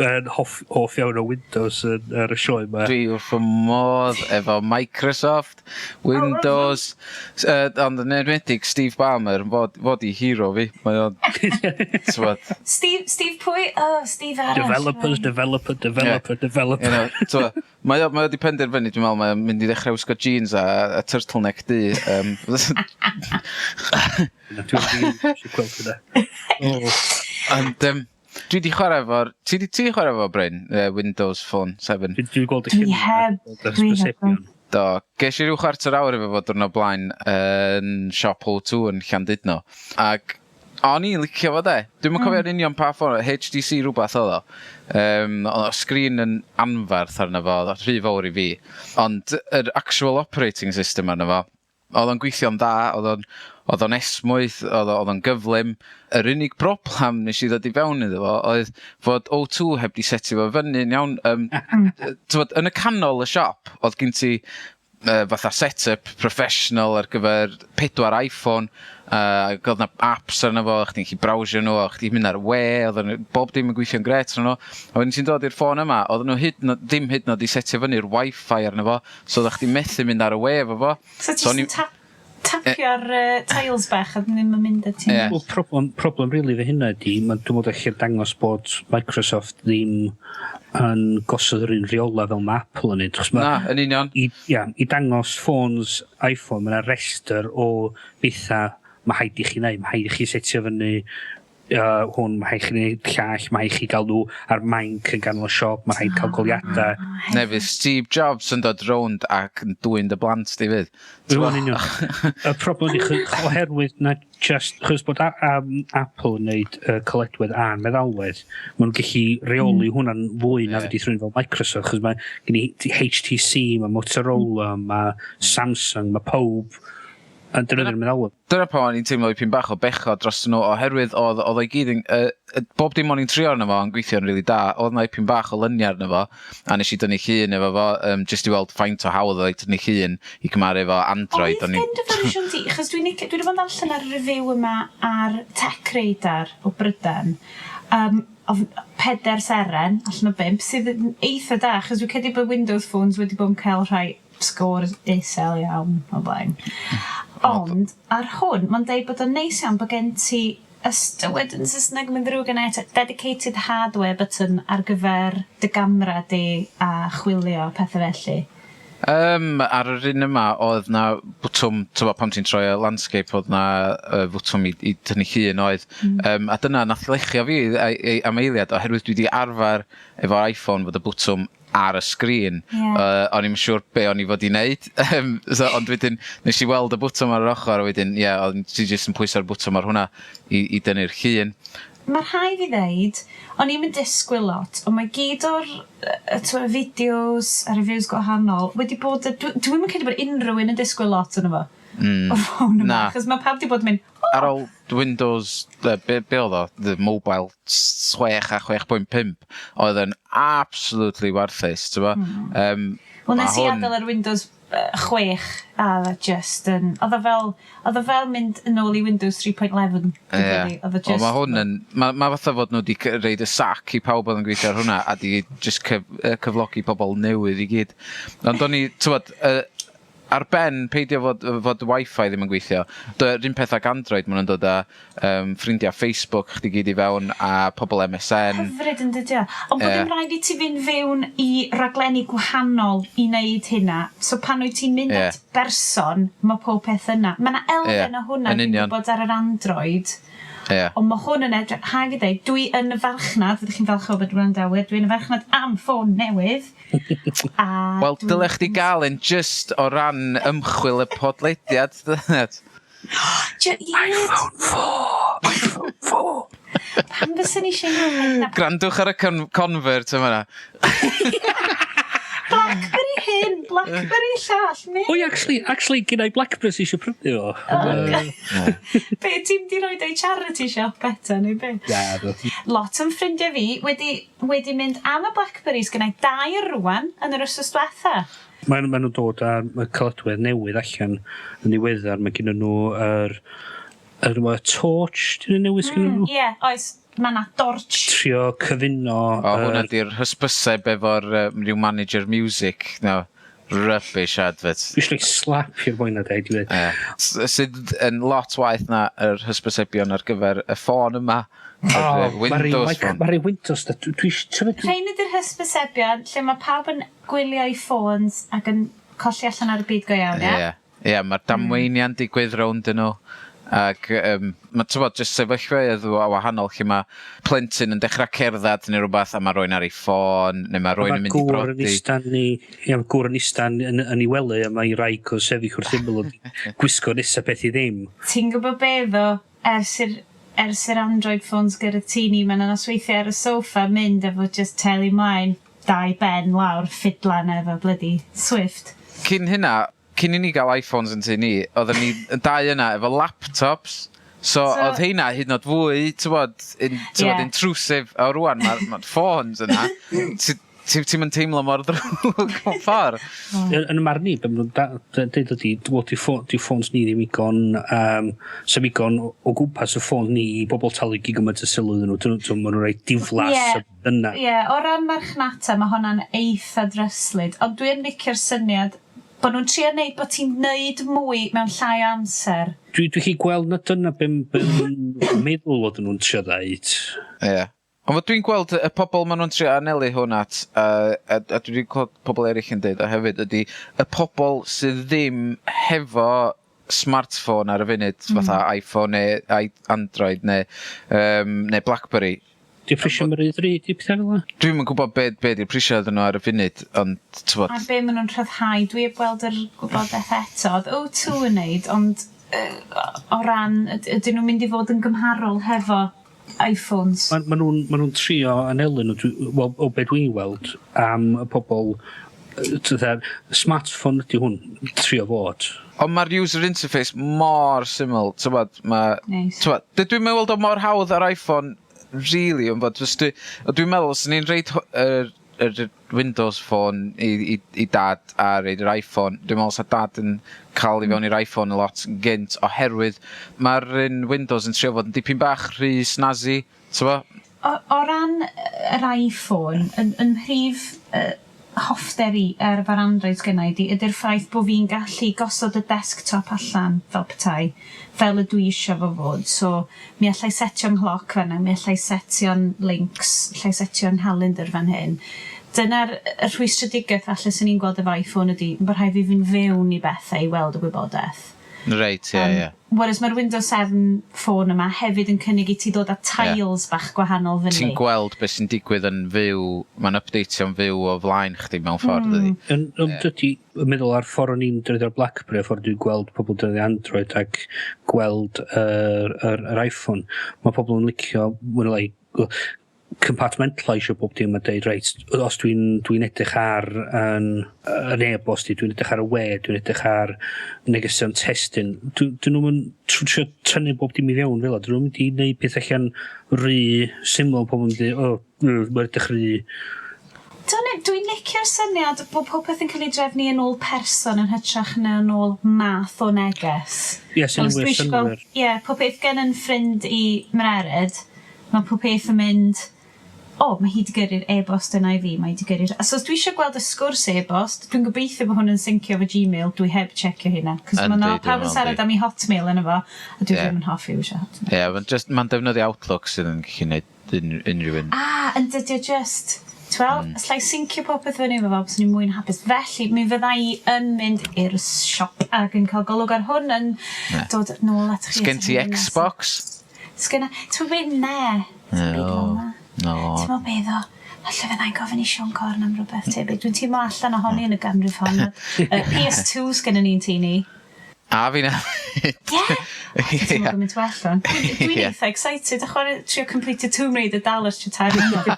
yn hoff iawn o Windows yn, ar y sioe yma. Dwi wrth fy modd efo Microsoft, Windows, ond yn enwedig Steve Ballmer, fod i hero fi. Mae o'n, t'mod, Steve pwy? Oh, Steve arall. Developers, developer, developer, developer. T'mod, mae o di penderfynu, dwi'n meddwl, mae'n mynd i ddechrau wisgo jeans a turtleneck du. Dwi'n rili eisiau gweld hynna. Oh. Ond dwi di chwarae efo'r... Ti di chwarae efo Bryn, Windows Phone 7? Dwi'n gweld y Dwi llun. heb, dwi heb. Do, ges i ryw chwarter awr efo fo diwrnod blaen yn siop O2 yn Llandudno. Ac o'n i'n licio fo de. Dwi'm yn cofio'r union pa ffôn, HTC rhywbeth oedd o. Oedd o sgrin yn anferth arno fo, oedd o rhy fawr i fi. Ond yr actual operating system arno fo, Oedd o'n gweithio'n dda, oedd o'n oedd o'n esmwyth, oedd o'n gyflym. Yr unig broblem nes i ddod i fewn iddo fo oedd fod O2 heb di setio fo fyny'n iawn. T'mod, yn y canol y siop, oedd gen ti fatha set-up professional ar gyfer pedwar iPhone, ac oedd 'na apps arno fo, chdi'n gallu browsio nhw, a chdi'n mynd ar y we, oedd bob dim yn gweithio'n grêt arno nhw. A wedyn ti'n dod i'r ffôn yma, oedden nhw hyd yn o'd, ddim hyd yn oed 'di setio fyny'r Wi-Fi arno fo, so oeddach chdi methu mynd ar y we efo fo. So ti jyst yn tapio ar tiles bach a ddim yn mynd â ti. Ie. Wel problem rili efo hynna ydi ma' dwi me'wl ella dangos bod Microsoft ddim yn gosod yr un rheola fel ma' Apple yn neud achos ma'... Na, yn union. I ia i dangos ffôns Iphone ma' 'na rester o betha ma' rhaid i chi neud. Ma' rhaid i chi setio fyny hwn, ma' rhaid chi neud llall, ma' rhaid chi ga'l nw ar mainc yn ganol y siop, ma' rhaid ca'l goliada. Neu fydd Steve Jobs yn dod rownd ac yn dwyn dy blant di fydd. Wel yn union. Y problem ydi oherwydd na just chos bod Apple yn neud y caledwedd a'r meddalwedd, ma' nw'n gellu reoli hwnna'n fwy na fedrith rywun fel Microsoft, chos ma' gen i HTC, ma' Motorola, ma' Samsung, ma' powb yn defnyddio'r meddalwedd. Dyna pam o'n i'n teimlo dipyn bach o bechod dros nhw, oherwydd oedd o'i gyd yn, bob dim o'n i'n trio arno fo yn gweithio'n rili da, oedd 'na ipyn bach o lynia arno fo, a nes i dynnu llun efo fo, jyst i weld faint o hawdd oedd tynnu llun i cymharu efo Android. Oedd gen dy fersiwn di, achos dwi'n dwi wedi bod yn darllen ar y review yma ar Tech Radar o Brydain, o 4 seren allan o 5, sydd yn eitha da, achos dwi'n credu bod Windows phones wedi bod yn cael rhai sgôr isel iawn o blaen. Ond ar hwn, mae'n deud bod o'n neis iawn bod gen ti ystywed yn Saesneg, mae'n ddrwg gen i eto, dedicated hardware button ar gyfer dy gamera di a chwilio pethau felly. Ar yr un yma oedd 'na bwtwm, t'mo' pan ti'n troi o landscape, oedd 'na fwtwm i tynnu llun oedd. A dyna nath lechio fi am eiliad, oherwydd dwi 'di arfer efo iPhone fod y bwtwm ar y sgrin. O'n i'm yn siŵr be' o'n i fod i neud. So ond wedyn nes i weld y bwtwm ar yr ochor a wedyn ie o'n ti jyst yn pwyso'r bwtwm ar hwnna i dynnu'r llun. Mae rhai fi ddeud, o'n i'm yn disgwyl lot, ond mae gyd o'r t'mo' fideos a reviews gwahanol wedi bod yn dwi'm yn credu bod unrhyw un yn disgwyl lot ono fo. O'r ffôn yma. Na. Achos mae pawb 'di bod yn mynd, o! Ar ôl Windows, be oedd o? The Mobile 6 a 6.5 oedd yn absolutely warthus, t'mo'? Wel, nes i adael ar Windows 6 a oedd o just yn... Oedd o fel mynd yn ôl i Windows 3.11. Ie. Oedd o Wel, just... ma' hwn yn... Ma' fatha fod nhw wedi roid y sac i pawb oedd yn gweithio ar hwnna a di just cyflogi pobl newydd i gyd. Ond o'n i, t'mod, ar ben peidio fod Wi-Fi ddim yn gweithio, yr un peth ag Android, ma' nhw'n dod â ffrindiau Facebook chdi gyd i fewn a pobl MSN. Hyfryd yn dydi o. Ond bod ddim rhaid i ti fynd fewn i raglenni gwahanol i wneud hynna. So pan wyt ti'n mynd at berson, mae pob peth yna. Mae yna elfen o hwnna Yn dwi'n union. gwybod ar yr Android. Ond mae hwn yn edrych, rhaid fi ddeud, dwi yn y farchnad, fyddwch chi'n falch o bod wrandawyr, dwi yn y farchnad am ffôn newydd. A Wel, dylech chdi gael un just o ran ymchwil y podlediad. iPhone 4! iPhone 4! Pam fyswn i eisiau hynna? Grandwch ar y convert yma na. Blackberry hyn, Blackberry llall, ne? O ie, actually, gen i Blackberry sy'n eisiau prynu fo. Be, ti'n di roid o'i charity shop eto, neu be? Na, do. Lot o'n ffrindiau fi wedi mynd am y Blackberries, gynnau dair rwan yn yr wythnos diwetha. Mae nhw'n dod â caledwedd newydd allan yn ddiweddar. Mae gen nhw yr torch, dyn nhw newydd gen nhw? Ie, oes, mae 'na torch. Trio cyfuno... O, hwnna di'r hysbyseb efo'r rhyw manager music. No, rubbish advert. Dwi eisiau slapio'r boi na deud, dwi'n Ie. Sydd yn lot waeth na yr hysbysebion ar gyfer y ffôn yma. Yr Windows phone. Mae'r Windows, da, dwi eisiau... Rhain ydy'r hysbysebion lle mae pawb yn gwylio eu ffôns ac yn colli allan ar y byd go iawn, ie? Ie, ie, mae'r damweiniau'n digwydd rownd yn nhw. Ac mae t'mod, jyst sefyllfaoedd wahanol lle mae plentyn yn dechrau cerdded neu rhywbeth a mae rywun ar ei ffôn, neu mae rywun yn mynd i Gŵr yn brodi. istan ni, ie, ma' gŵr yn istan yn ei wely a mae ei wraig o sefyll wrth ymyl o'n gwisgo nesa beth i ddim. Ti'n gwybod be ddo, ers yr Android phones gyda ti ni, mae yna nosweithiau ar y soffa mynd efo just teli mlaen, dau ben lawr, ffidlan efo bloody Swift. Cyn hynna, cyn i ni gael iPhones yn tŷ ni, oedden ni y dau yna efo laptops. So, so oedd heina hyd yn oed fwy, ti'n bod, in, t'mod, intrusive. A rwan mae'r ma ffôns yna, ti'n mynd teimlo mor ddrwg mewn ffordd. Yn y marn i, be maen nhw'n deud ydi, wel, di ffôns ni ddim igon, sef igon o gwmpas y ffôn ni i bobl talu gymaint o sylw iddyn nhw. Dyn nhw, maen nhw'n rhoi diflas yna. Ie, o ran marchnata, mae hwnna'n eitha dryslyd, ond dwi'n licio'r syniad bod nhw'n trio neud bod ti'n neud mwy mewn llai o amser. Dwi chi gweld na dyna be nhw'n meddwl oedden nhw'n trio ddeud. Ie. Yeah. Ond dwi'n gweld y pobl maen nhw'n trio anelu hwn at, a dwi wedi clywed pobl eraill yn deud o hefyd, ydy y pobl sydd ddim hefo smartphone ar y funud, fatha iPhone neu Android neu BlackBerry. Di prisio am yr un ddrud i pethau fel 'na? Dwi'm yn gwybod be 'di'r prisio iddyn nhw ar y funud, ond t'mod. A be maen nhw'n rhyddhau, dwi heb weld yr gwybodaeth eto. Oedd O2 yn neud, ond o ran, ydyn nhw'n mynd i fod yn gymharol hefo iPhones? Ma' ma' nhw'n trio anelu nhw, wel, o be dwi'n weld am y pobol, tydda, smartphone ydy hwn, trio fod. Ond mae'r user interface mor syml, t'mod, ma'. Neis. T'mod, dwi'n meddwl o mor hawdd ar iPhone, really, ond fod jyst dwi'n meddwl os ni'n rhoid yr Windows Phone i dad a roid yr iPhone, dwi'n meddwl sa dad yn cael i fewn i'r iPhone lot yn gynt, oherwydd mae'r un Windows yn trio fod yn dipyn bach rhy snazzy, t'mo'? O ran yr iPhone, yn mhrif hoffter i ar efo'r Android sgenna i ydy'r ffaith bo' fi'n gallu gosod y desktop allan fel petai, fel y dwi isio fo fod. So, mi allai setio'n nghloc fan'na, mi allai setio'n links, allai setio'n nghalendar fan hyn. Dyna'r y rhwystredigaeth falle sy'n ni'n gweld efo iPhone ydy, ma' rhaid fi fynd fewn i bethau i weld y wybodaeth. Reit, ie, ie. Whereas mae'r Windows 7 ffôn yma hefyd yn cynnig i ti ddod â tiles bach gwahanol fyny. Ti'n gweld beth sy'n digwydd yn fyw, mae'n updateio'n fyw o flaen chdi mewn ffordd, ydy. Ond dydy, yn meddwl ar ffordd o'n i'n defnyddio'r BlackBerry, a ffordd dwi'n gweld pobl defnyddio Android ac gweld yr iPhone, mae pobl yn licio, mwy neu lai, compartmentalisio bob dim a deud, reit, os dwi'n edrych ar yn e-bost i, dwi'n edrych ar y we, dwi'n edrych ar negesion testun, dyn nhw'n trio tynnu bob dim i fewn fel 'a, dyn nhw'n mynd i wneud peth allan rhy syml, pobl yn mynd i, o, mae'n edrych rhy. Dwi'n licio'r syniad bod popeth yn cael ei drefnu yn ôl person yn hytrach na yn ôl math o neges. Ie, sy'n Os mwy o dwi isio gweld synnwyr. Ie, pob peth gen yn ffrind i Mererid, mae pob peth yn mynd, o, mae hi 'di gyrru'r e-bost yna i fi, mae hi 'di gyrru'r. So os dwi eisiau gweld y sgwrs e-bost, dwi'n gobeithio bod hwn yn syncio efo Gmail, dwi heb checio hynna. Cos Yndi, mae dwi'n pawb yn meddwl siarad yndi. am ei Hotmail yna fo, a dwi ddim yn hoffi iwsio Hotmail. Ie, yeah, just, mae'n defnyddio Outlook sydd yn gallu gwneud unrhyw un. Ah, yn dydi o just. Wel, os allai syncio popeth fyny efo fo, byswn i'n mwy'n hapus. Felly, mi fydda i yn mynd i'r siop ac yn cael golwg ar hwn yn dod nôl at chi. Sgen ti eto flwyddyn nesa. Xbox? Sgenna. Ti'n gwybod beth? Ne. Ti'n byd fel 'na. No. Ti'n meddwl beth o? Falle fydda i'n gofyn i Siôn Corn am rhywbeth tebyg. Dwi'n teimlo allan ohoni yn y ganrif hon. PS2 sgenna ni'n tŷ ni. A fi na. Ie? Dwi'n teimlo gymaint well o'n. Dwi'n eitha excited a chwarae trio complete Tomb Raider dal ers trio 3 mlynedd.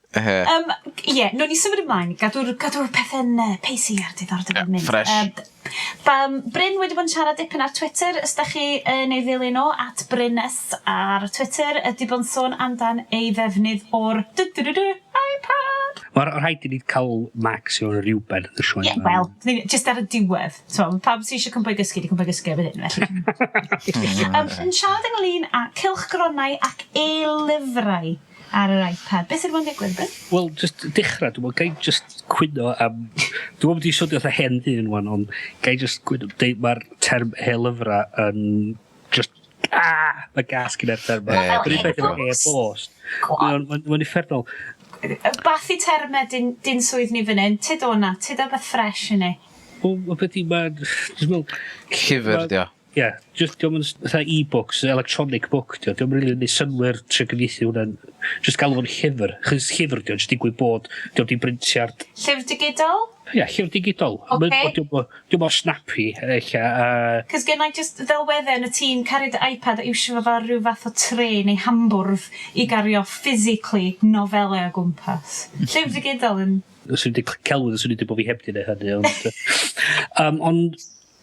Ie, yeah, ni symud ymlaen. Gadw'r pethau'n pacey ar diddordeb yn mynd. Fresh. Bryn wedi bod yn siarad dipyn ar Twitter. Os da chi yn ei ddilyn o, @BrynS ar Twitter, ydy bod yn sôn amdan ei ddefnydd o'r du, du, du, du, iPad. Mae'n rhaid i ni cael Max i mewn rhywbeth yn y sioe. Ie, yeah, wel, just ar y diwedd. So, pawb sydd eisiau cwmpo i gysgu, di cwmpo i gysgu erbyn hyn, felly. Yn siarad ynglyn â cylchgronau ac e-lyfrau ar yr iPad. Beth sydd wedi bod yn digwydd, Bryn? Wel, just dechrau, dwi'n meddwl, gai just cwyno am. Dwi'n meddwl bod i swnio fatha hen ddyn wan, ond gai just cwyno, deud mae'r term e-lyfrau yn just. Ah! Mae gas gyda'r term. Ie, Yr un peth efo e-bost. e-bost. Go on. Mae'n uffernol. Bathu termau din swydd ni fan hyn. Tyd o'na, tyd o beth ffresh i ni. Wel, ma' beth i, mae'n. Dwi'n meddwl. Llyfr, dio. Ie, yeah, just diolch yn fatha e-books, electronic book, dio. Diolch yn rili neud synnwyr trio gyfieithu hwnna'n. Just galw fo'n llyfr. Chos llyfr dio, just digwydd bod, diolch di brintio ar. Llyfr digidol? Ie, yeah, llyfr digidol. Ocê. Diolch mor snappy, eich. Cos gen i just ddelweddau yn y tîm cario dy iPad a iwsio fo fel rhyw fath o tray neu hambwrdd i gario physically nofelau o gwmpas. Llyfr digidol yn. Swn i wedi celwydd os swn i wedi bod fi heb di neud hynny, ond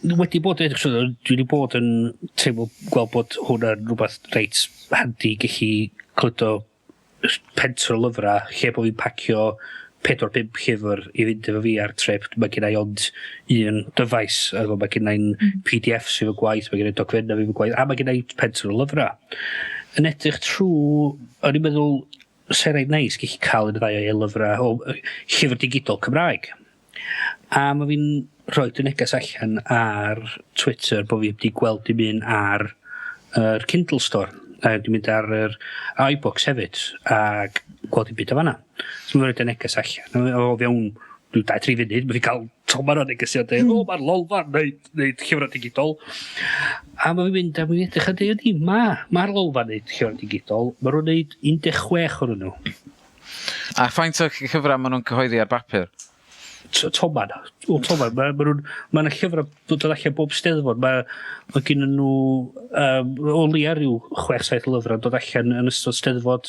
ond wedi bod yn edrych, so, dwi wedi bod yn teimlo gweld bod hwnna'n rhywbeth reit handi gallu cludo pentwr o lyfrau lle bod fi'n pacio 4-5 llyfr i fynd efo fi ar trip. Mae gen i ond un dyfais, a mae gen i'n PDF sydd efo gwaith, mae gen i dogfennau fi efo gwaith, a mae gen i pentwr o lyfrau. Yn edrych trwy, o'n i'n meddwl, sy'n reit neis gallu cael un ddau o e-lyfrau o llyfr digidol Cymraeg. A mae fi'n rhoi dy neges allan ar Twitter bod fi wedi gweld dim un ar yr Kindle Store. A dwi'n mynd ar yr iBooks hefyd ac gweld dim byd o fanna. So mae'n rhoi dy neges allan. O fewn rhyw 2-3 funud, mae fi cael toman o negesion dweud, "O, mae'r Lolfa'n neud llyfrau digidol." A mae fi'n mynd a mae'n edrych a dweud, "Ydi, mae'r Lolfa'n neud llyfrau digidol." Mae nhw'n neud 16 ohonyn nhw. A faint o llyfrau maen nhw'n cyhoeddi ar bapur? Toman. O, toman. Mae ma nhw'n... Mae yna llyfrau dod allan bob steddfod. Mae gen nhw o leia rhyw 6-7 lyfrau dod allan yn ystod steddfod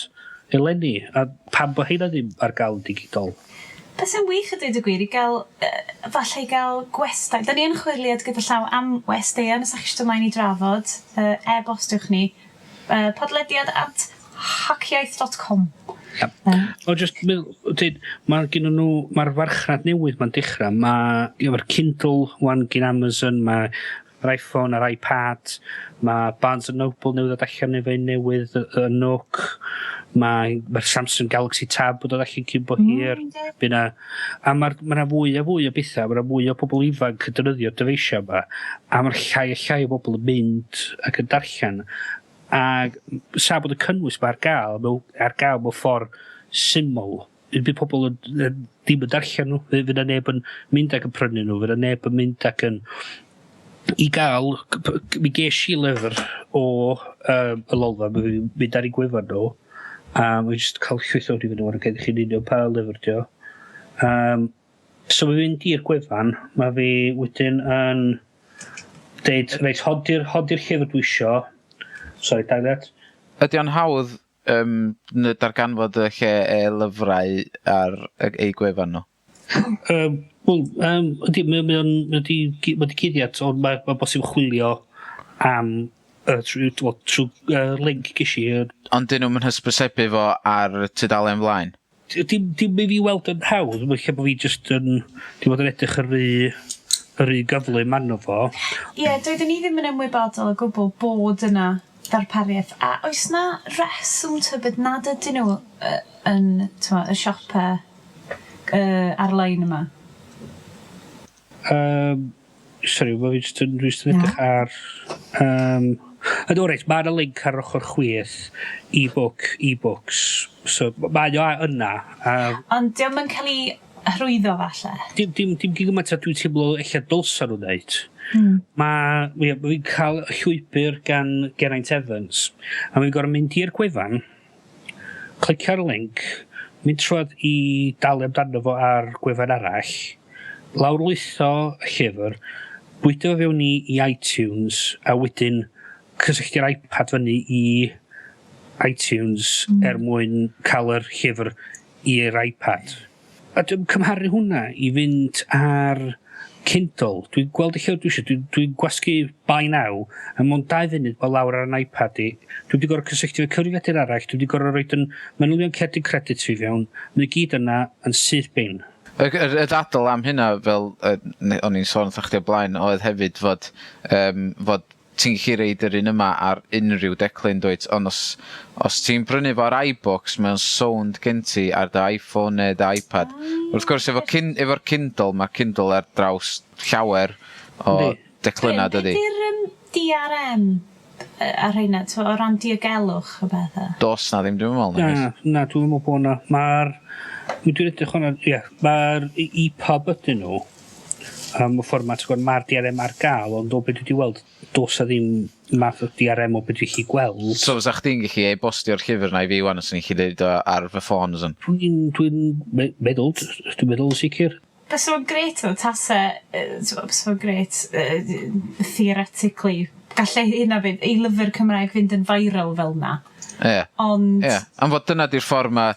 eleni. A pam bod heina ddim ar gael yn digidol? Beth sy'n wych a dweud y gwir i gael, falle i gael gwestai. Da ni yn chwiliad gyda llaw am westeion, os ydych chi eisiau dod mlaen i drafod, e-bostiwch ni, podlediad@haciaith.com. Yep. O, just meddwl, dweud, mae gen nhw, mae'r farchnad newydd ma'n dechrau, mae efo'r Kindle wan gyn Amazon, mae'r iPhone a'r iPad, mae Barnes Noble newydd ddod allan efo un newydd, y Nook, mae'r Samsung Galaxy Tab yn dod allan cyn bo hir. By 'na, a mae'r ma 'na fwy a fwy o bethau, mae 'na fwy o pobl ifanc yn defnyddio'r dyfeisiau yma, a mae'r llai a llai o bobl yn mynd ac yn darllen. A sa bod y cynnwys ma ar gael mewn ffordd syml, bydd pobl yn ddim yn darllen nhw, fydd yna neb yn mynd ac yn prynu nhw, fydd yna neb yn mynd ac yn i gael, mi ges i lyfr o y Lolfa, mi fi'n mynd ar ei gwefan nhw, a mi jyst cael llwyth o rhywun nhw, ac chi'n union pa lyfr dio. So mi fynd i'r gwefan, mae fi wedyn yn deud, "Reit, hon di'r llyfr dwi isio." Sorry, dau. Ydy o'n hawdd darganfod y lle e-lyfrau ar eu gwefan nhw? Wel, ydy, mae di cuddiad, ond mae bosib chwilio am trwy, wel, trwy link ges i. Ond dyn nhw'n hysbysebu fo ar y tudalen flaen? Dim i fi weld yn hawdd, mae'n lle bod fi just yn, dim bod yn edrych yr un gyflym arno fo. Ie, yeah, doeddwn i ddim yn ymwybodol o gwbl bod yna ddarpariaeth. A oes na reswm tybed nad ydyn nhw yn t'mo, y siopau ar-lein yma? Sorry, mae fi just yn, dwi just yn edrych ar. Ydw, reit, mae yna link ar ochr chwith, e-book, e-books. So, mae o yna. Ond dio'm yn cael ei hyrwyddo falle. Dim gymaint a dwi'n teimlo ella dylsa nhw'n neud. Mae, ie, ma fi'n cael y llwybr gan Geraint Evans, a mae'n gorfod mynd i'r gwefan, clicio ar y link, mynd trwodd i dalu amdano fo ar gwefan arall, lawrlwytho y llyfr, bwydo fo fewn i iTunes, a wedyn cysylltu'r iPad fyny i iTunes er mwyn cael yr llyfr i'r iPad. A dwi'n cymharu hwnna i fynd ar Kindle. Dwi'n gweld y llyfr dwi eisiau, dwi gwasgu buy now, a mewn 2 funud mae lawr ar yn iPad i. Dwi wedi gorfod cysylltu efo cyfrifiadur arall, dwi wedi gorfod rhoid yn manylion cerdyn credit fi fewn, mae gyd yna yn syth bin. Y ddadl am hynna, fel o'n i'n sôn wrthach chdi o blaen, oedd hefyd fod ti'n gallu roid yr un yma ar unrhyw declyn, dwyt, ond os ti'n prynu fo ar iBooks, mae'n sownd gen ti ar dy iPhone neu dy iPad. Wrth gwrs, efo'r Kindle, mae'r Kindle ar draws llawer o declynau, dydy. Ydy'r DRM ar rheina, t'mo, o ran diogelwch o bethau? Dos na ddim, dwi'n meddwl. Na, nagoes? Na, dwi'n meddwl bod na. Mae'r... Dwi'n edrych hwnna, ie, mae'r EPUB ydyn nhw. Y fformat, mae'r DRM ar gael, ond o beth dwi wedi weld, does 'na ddim math o DRM o beth dwi'n gallu gweld. So fysa chdi'n gallu e-bostio'r llyfr na i fi wan os ni'n gallu deud o ar fy ffôn fysen? Dwi'n meddwl yn sicr. Bysa fo'n grêt o, tase, t'mo', bysa fo'n grêt, theoretically, gallai hynna fynd, i lyfr Cymraeg fynd yn viral fel na. Ond Ie, am fod dyna di'r ffordd ma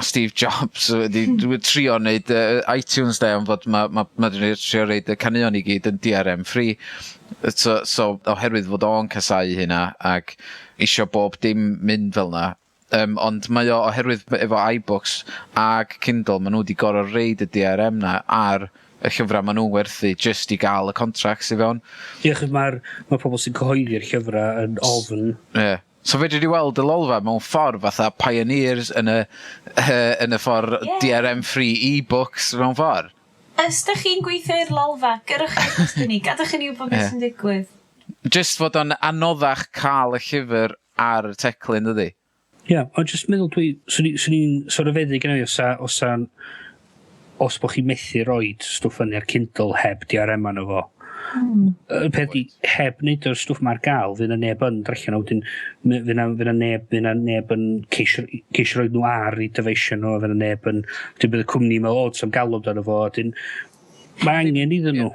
Steve Jobs wedi dwi trio wneud iTunes de, ond fod ma wedi trio roid y caneuon i gyd yn DRM free. So oherwydd fod o'n casau hynna ac isio bob dim mynd fel 'na. Ond mae o oherwydd efo iBooks ag Kindle, ma' nhw wedi gor'o' roid y DRM 'na ar y llyfra ma' nhw'n werthu jyst i ga'l y contracts i fewn. Ie, achos mae'r ma pobl sy'n cyhoeddi'r llyfrau yn ofn. Ie. So fedri di weld y Lolfa mewn ffordd fatha pioneers yn y ffordd DRM free e-books mewn ffordd. Os ydych chi'n gweithio i'r Lolfa, gyrrwch e-bost i ni, gadwch i ni wybod beth sy'n digwydd. Just fod o'n anoddach cael y llyfr ar y teclyn, dydi? Ie, yeah, ond jyst meddwl dwi, swn i'n sort of feddwl gyda fi os bod chi'n methu roid stwff fyny ar Kindle heb DRM arno fo. Y peth di, heb wneud o'r stwff ma'r gael, fydd na neb yn darllen o, wedyn fydd na neb yn ceisio roid nhw ar i dyfeisio nhw, fydd na neb yn, wedyn bydd y cwmni meddwl, "O, does galw amdano fo," wedyn mae angen iddyn nhw.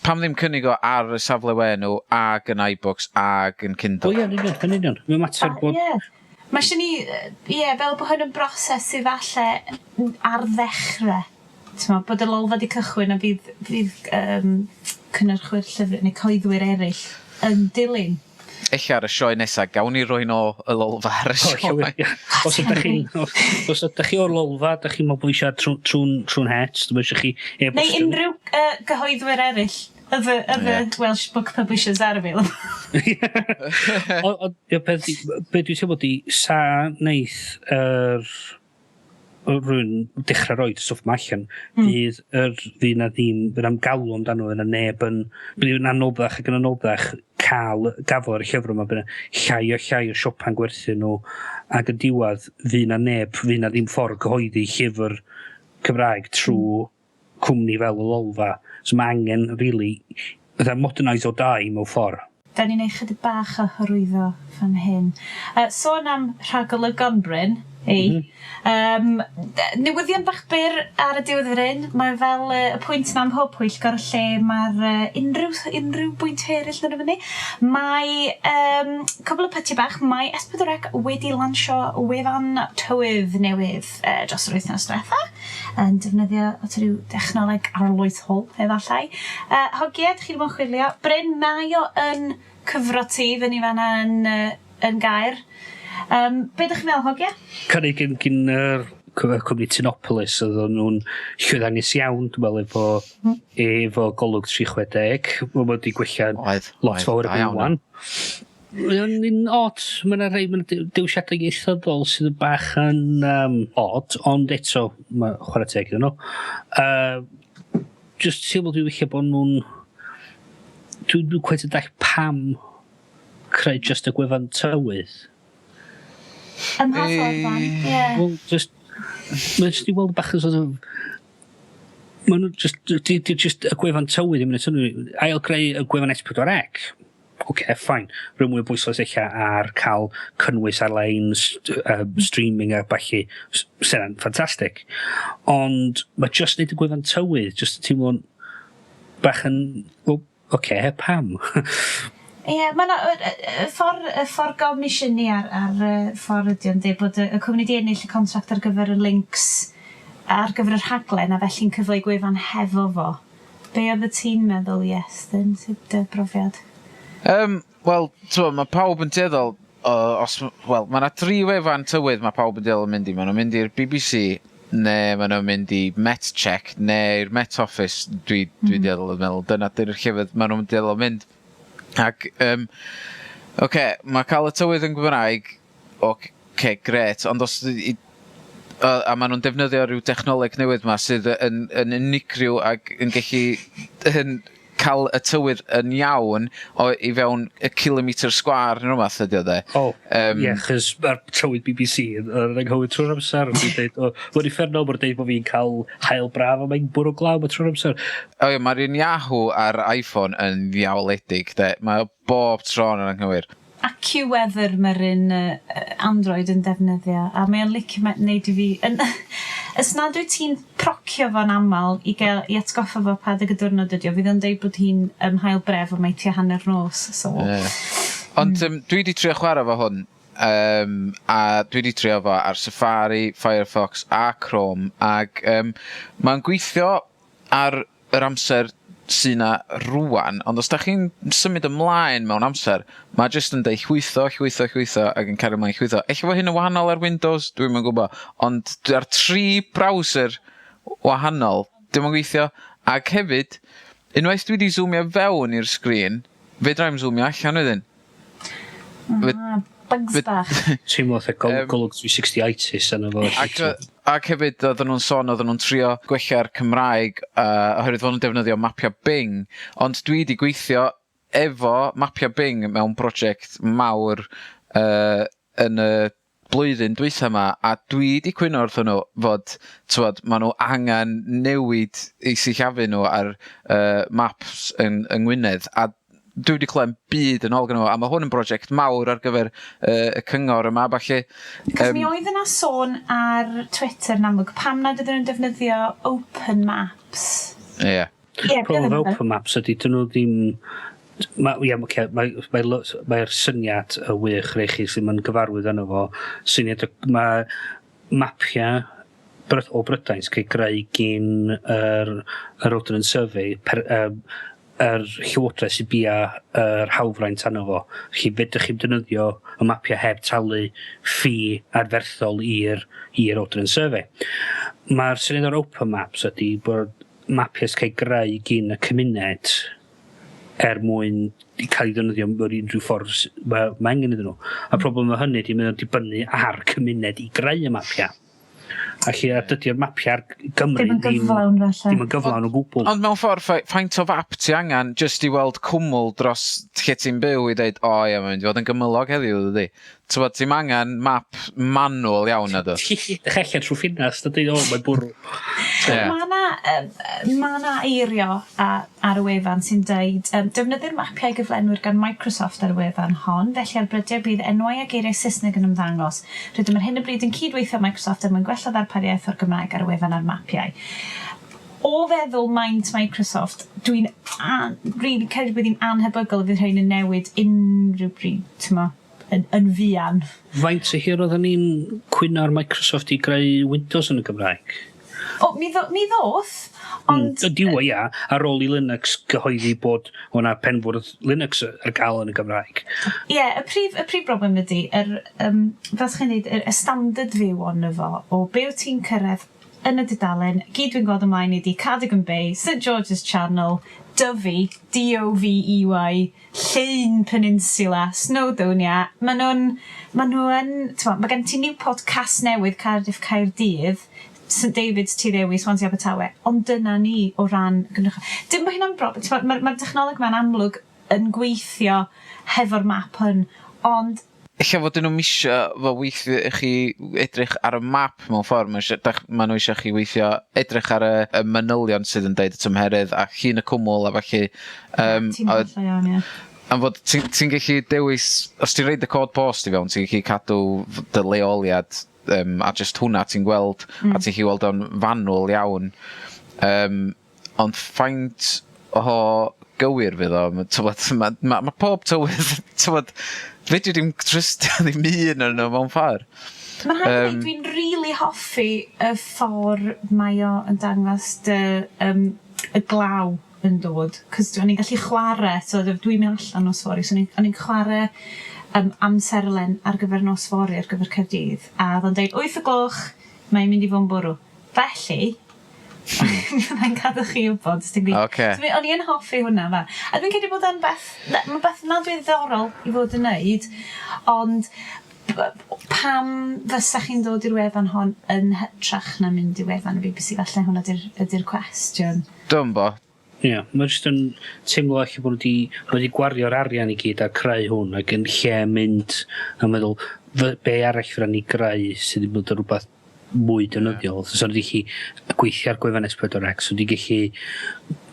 Pam ddim cynnig o ar y safle we nhw ag yn iBooks ag yn O Kindle? ie, yn union, yn union. Mae'n mater bod Ie. Mae eisiau ni, ie, fel bod hwn yn broses sydd falle ar ddechrau. T'mo', bod y Lolfa 'di cychwyn a fydd cynnyrchwyr llyfr neu cyhoeddwyr eraill yn dilyn. Ella ar y sioe nesa, gawn ni roi nôl y Lolfa ar y O, sioe. llawer, ie. Os ydych chi o'r Lolfa, ydych chi'n meddwl bod eisiau trwy'n het, dwi'n eisiau chi Neu e-bostio ni. Unrhyw gyhoeddwyr eraill, other Welsh book publishers are available. Ond, ie, peth, be dwi'n teimlo di, sa neith yr rhywun dechrau roed y stwff ma allan, fydd na ddim, fydd na'm galw amdano, fydd na neb yn, bydd yn anoddach ac yn anoddach cael gafel ar y llyfr yma, bydd 'na llai o llai o siopa'n gwerthu nhw, ac yn diwedd, fydd na neb, fydd na ddim ffordd cyhoeddi llyfr Cymraeg trwy cwmni fel y Lolfa. So mae angen, really, fatha modernise or die mewn ffordd. Da ni'n neud chydig bach o hyrwyddo fan hyn. Sôn am rhagolygon, Bryn, ei. Newyddion bach byr ar y diwedd yr un. Mae fel y pwynt yna ym mhob pwyllgor lle mae'r unrhyw bwynt eraill yn fyny. Mae cwbl o pytiau bach. Mae S4C wedi lansio wefan tywydd newydd dros yr wythnos diwetha yn defnyddio at ryw dechnoleg arloesol, efallai. Hogiau, chi wedi bod yn chwilio. Bryn, mae o yn cyfro ti fyny fanna yn Gaer. Be ydych chi'n meddwl, hogia? Cynnig gyn yr cwmni Tinopolis, oedd nhw'n llwyddiannus iawn, dwi'n meddwl, efo Golwg 360. Mae wedi gwella lot Oedd, fawr da erbyn iawn. wan. Mae o'n un odd, mae yna rhai, mae 'na dewisiadau ieithyddol sydd yn bach yn odd, ond eto, mae chwarae teg iddyn nhw. Just teimlo dwi'n weithio bod nhw'n... Dwi'n cweit yn dall pam creu just y gwefan tywydd. Ym mha ffordd, fan? Ie. Wel, just... Mae'n just i weld bach yn sort of... Maen nhw just... Di just y gwefan tywydd ddim yn synnwyr. Ail greu y gwefan S4C. Oce, fine. Rhyw mwy o bwyslais eich ar cael cynnwys ar-lein, streaming a ballu. Sy'n ffantastig. Ond mae just neud y gwefan tywydd, just yn teimlo'n bach yn... Wel, oce, pam? Ie, mae 'na y ffordd gomisiynu ar y ffordd ydi o'n dweud bod y cwmni 'di ennill y contract ar gyfer y links ar gyfer y rhaglen a felly'n cyfleu gwefan hefo fo. Be oedd y ti'n meddwl, Iestyn, sut dy brofiad? Wel, t'mo', mae pawb yn tueddol, os, wel, mae yna tri wefan tywydd mae pawb yn tueddol yn mynd i. Mae nhw'n mynd i'r BBC, neu mae nhw'n mynd i Met Check, neu i'r Met Office, dwi dueddol yn meddwl. Dyna dyna'r llefydd mae nhw'n dueddol yn mynd. Ac, oce, okay, mae cael y tywydd yn Gymraeg, oce, okay, grêt, ond os a maen nhw'n defnyddio rhyw dechnoleg newydd ma sydd yn unigryw ac yn gallu yn cael y tywydd yn iawn o i fewn y kilometr sgwâr neu rhywbeth ydi o de. O, ie, chos mae'r tywydd BBC yn anghywir trwy'r amser. Dwi'n deud, o, mae'n uffernol, mae'n deud bod fi'n cael haul braf a mae'n bwrw glaw ma trwy'r amser. O ie, mae'r un Yahoo ar iPhone yn ddiawledig de. Mae o bob tro yn anghywir. AccuWeather mae'r un Android yn defnyddio, a mae o'n licio neud i fi yn os nad wyt ti'n procio fo'n aml i gael i atgoffa fo pa adeg y diwrnod ydi o, fydd o'n deud bod hi'n haul braf a mae tua hanner nos, so. Ie. Ond dwi 'di trio chwarae fo hwn, a dwi 'di trio fo ar Safari, Firefox a Chrome, ag mae'n gweithio ar yr amser sy 'na rŵan, ond os 'dach chi'n symud ymlaen mewn amser, ma' jyst yn deud llwytho, llwytho, llwytho, ag yn cario mlaen llwytho. Ella bo' hyn yn wahanol ar Windows, dwi'm yn gwbo, ond ar tri browser wahanol, 'di o'm yn gweithio, ag hefyd, unwaith dwi 'di zoomio fewn i'r sgrin, fedrai'm zoomio allan wedyn. Ah, bugs bach. Teimlo fatha Golwg 360-itis arno fo. Ac hefyd oedden nhw'n sôn oedden nhw'n trio gwella'r Cymraeg oherwydd fod nhw'n defnyddio mapio Bing, ond dwi 'di gweithio efo mapio Bing mewn project mawr yn y blwyddyn dwytha 'ma, a dwi 'di cwyno wrthyn nhw fod t'wod ma' nhw angen newid eu sillafu nhw ar maps yng Ngwynedd, a dwi 'di clywed 'im byd yn ôl gynno fo, a ma' hwn yn broject mawr ar gyfer y cyngor yma a ballu. Cos mi oedd yna sôn ar Twitter yn amlwg pam nad ydyn nhw'n defnyddio Open Maps. Ie. Ie, Problem efo Open Maps ydy 'dyn nhw ddim ma' ia oce mae mae lo- mae'r syniad y wych rei chi sydd yn gyfarwydd arno fo. Syniad y ma' mapia o Brydain sy'n cael ei greu gin yr Ordnance Survey per, yr llywodraeth sy'n bia yr hawlfraint arno fo. Felly fedrwch chi'm defnyddio y mapia heb talu ffi arferthol i'r Ordnance Survey. Mae'r syniad o'r Open Maps ydy bod mapia sy'n cael ei greu gin y cymuned er mwyn i cael ei ddefnyddio mewn unrhyw ffordd mae angen iddyn nhw. A problem efo hynny ydy mae o'n dibynnu ar cymuned i greu y mapia. A lle a dydy'r mapia ar Gymru Ddim yn gyflawn falle. Ddim yn gyflawn o gwbl. Ond mewn ffordd, faint o fap ti angen jyst i weld cwmwl dros lle ti'n byw i ddeud, o ie, mae'n mynd i fod yn gymylog heddiw, dydy. T'mod, ti'm angen map manwl iawn na dwyt? Ti'n gallu edrych allan trwy ffenast a deud, o, mae'n bwrw. Ie. Mae 'na ma' 'na eirio ar y wefan sy'n deud, defnyddir mapiau gyflenwyr gan Microsoft ar y wefan hon, felly ar brydiau bydd enwau a geiriau Saesneg yn ymddangos. Rydym ar hyn o bryd yn cyd-weithio â Microsoft er mwyn gwella ddarpariaeth o'r Gymraeg ar y wefan a'r mapiau. O feddwl maint Microsoft, dwi'n rili credu bod hi'n annhebygol y fydd rhain yn newid unrhyw bryd, t'mo', yn fuan. Faint o hir oedden ni'n cwyno ar Microsoft i greu Windows yn y Gymraeg? O, mi ddoth, ond... Y diwedd, ia, ar ôl i Linux gyhoeddi bod o'na penfwrdd Linux ar gael yn y Gymraeg. Ie, y prif broblem ydy, fel chi'n dweud, y standard view ono fo, o be wyt ti'n cyrraedd yn y dudalen, gyd dwi'n gweld ymlaen ydy Cardigan Bay, St George's Channel, Dyfi, D-O-V-E-Y, Llŷn Peninsula, Snowdonia, ma' nhw yn, t'mo', ma' gen ti Newport, Casnewydd, Cardiff, Caerdydd, St David's, Tyddewi, Swansea, Abertawe, ond dyna ni o ran Dim bo' hynna'n broblem, t'mo', ma'r technoleg 'ma'n amlwg yn gweithio hefo'r map hwn, ond Ella fod nhw'm isio fo weithio i chi edrych ar y map mewn ffordd, ma' isio dach, ma' nhw isio chi weithio edrych ar y manylion sydd yn deud y tymheredd a llun y cwmwl a ballu. Ti'n hollol iawn, ie. Am fod ti'n gallu dewis, os ti'n roid y cod post i fewn, ti'n gallu cadw dy leoliad, a jyst hwnna ti'n gweld, a ti'n gallu weld o'n fanwl iawn. Ond faint o gywir fydd o, t'mod, ma' pob tywydd, t'mod, fedri di'm trystio ddim un o'n nhw mewn ffordd. Mae'n rhaid i ddweud, dwi'n rili hoffi y ffordd mae o yn dangos dy y glaw yn dod, 'cos o'n i'n gallu chwarae, so dwi'n mynd allan nos fory, so o'n i'n chwarae amserlen ar gyfer nos fory ar gyfer Caerdydd, a oedd o'n deud 8 o gloch, mae'n mynd i fod yn bwrw. Felly, byddai'n cadw chi wybod os ti'n gweithio. So, o'n i yn hoffi hwnna fa. A dwi'n credu bod o'n beth, mae'n beth nad dwi'n ddiddorol i fod yn neud, ond pam fysa chi'n dod i'r wefan hon yn hytrach na mynd i wefan y BBC? Falle hwnna ydy'r cwestiwn. Dwi'm bo. Ie, yeah, mae jyst yn teimlo allan bod nhw wedi gwario'r arian i gyd ar creu hwn ac yn lle mynd a meddwl be arall fydda ni greu sydd wedi bod yn rhywbeth mwy defnyddiol. Yeah. So wedi gallu gweithio ar gwefan S4C, so wedi gallu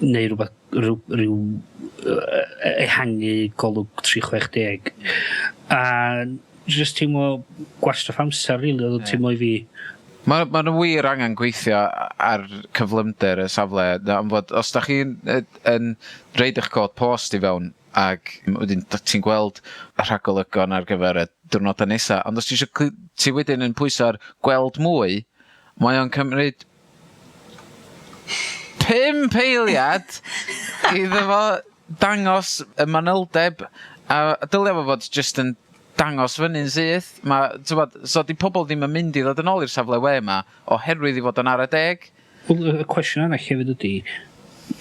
neud rhywbeth rhyw ehangu Golwg 360. A jyst teimlo gwastraff amser, really, oedd o'n teimlo i fi. Mae ma nhw wir angen gweithio ar cyflymder y safle, am fod os da chi'n yn roid eich cod post i fewn ac wedyn ti'n gweld y rhagolygon ar gyfer y diwrnodau nesa, ond os ti eisiau ti wedyn yn pwyso ar gweld mwy, mae o'n cymryd 5 eiliad iddo fo dangos y manyldeb, a dylia fo fod jyst yn dangos fyny'n syth. Ma, t'wbod, so 'di pobol ddim yn mynd i ddod yn ôl i'r safle we 'ma oherwydd i fod yn ara deg. Wel, y cwestiwn arall hefyd ydy,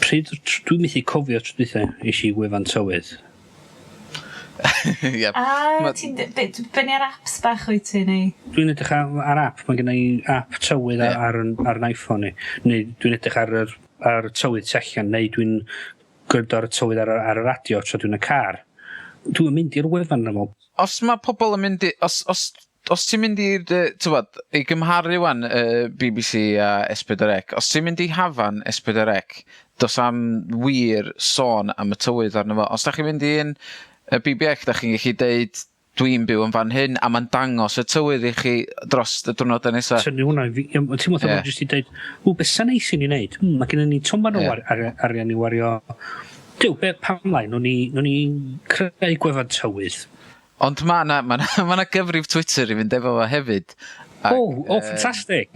pryd, dwi'n methu cofio tro dwytha es i wefan tywydd. Ie. A ti'n dibynnu ar apps bach wyt ti neu? Dwi'n edrych ar app, mae gen i app tywydd ar 'yn iPhone i. Neu dwi'n edrych ar y tywydd tu allan, neu dwi'n gwrando ar y tywydd ar y radio tra dwi'n y car. Dwi'n mynd i'r wefan yn aml. Os mae pobl yn mynd i... Os ti'n mynd i'r, t'wbod, i gymharu wan BBC a S4C, os ti'n mynd i hafan S4C, does am wir sôn am y tywydd arno fo. Os da chi'n mynd i un y BBC, da chi'n gallu deud dwi'n byw yn fan hyn, a mae'n dangos y tywydd i chi dros y diwrnodau nesaf. Tynnu hwnna i fi, mae'n teimlo fatha bod jyst i dweud, "Ww, beth sa'n neis i ni wneud? Mae gennym ni toman o arian i wario. Duw, be, pam lai, nhw'n ni creu gwefan tywydd." Ond mae 'na ma 'na, ma 'na gyfrif Twitter i fynd efo fo hefyd. Ac, O, ffantastig.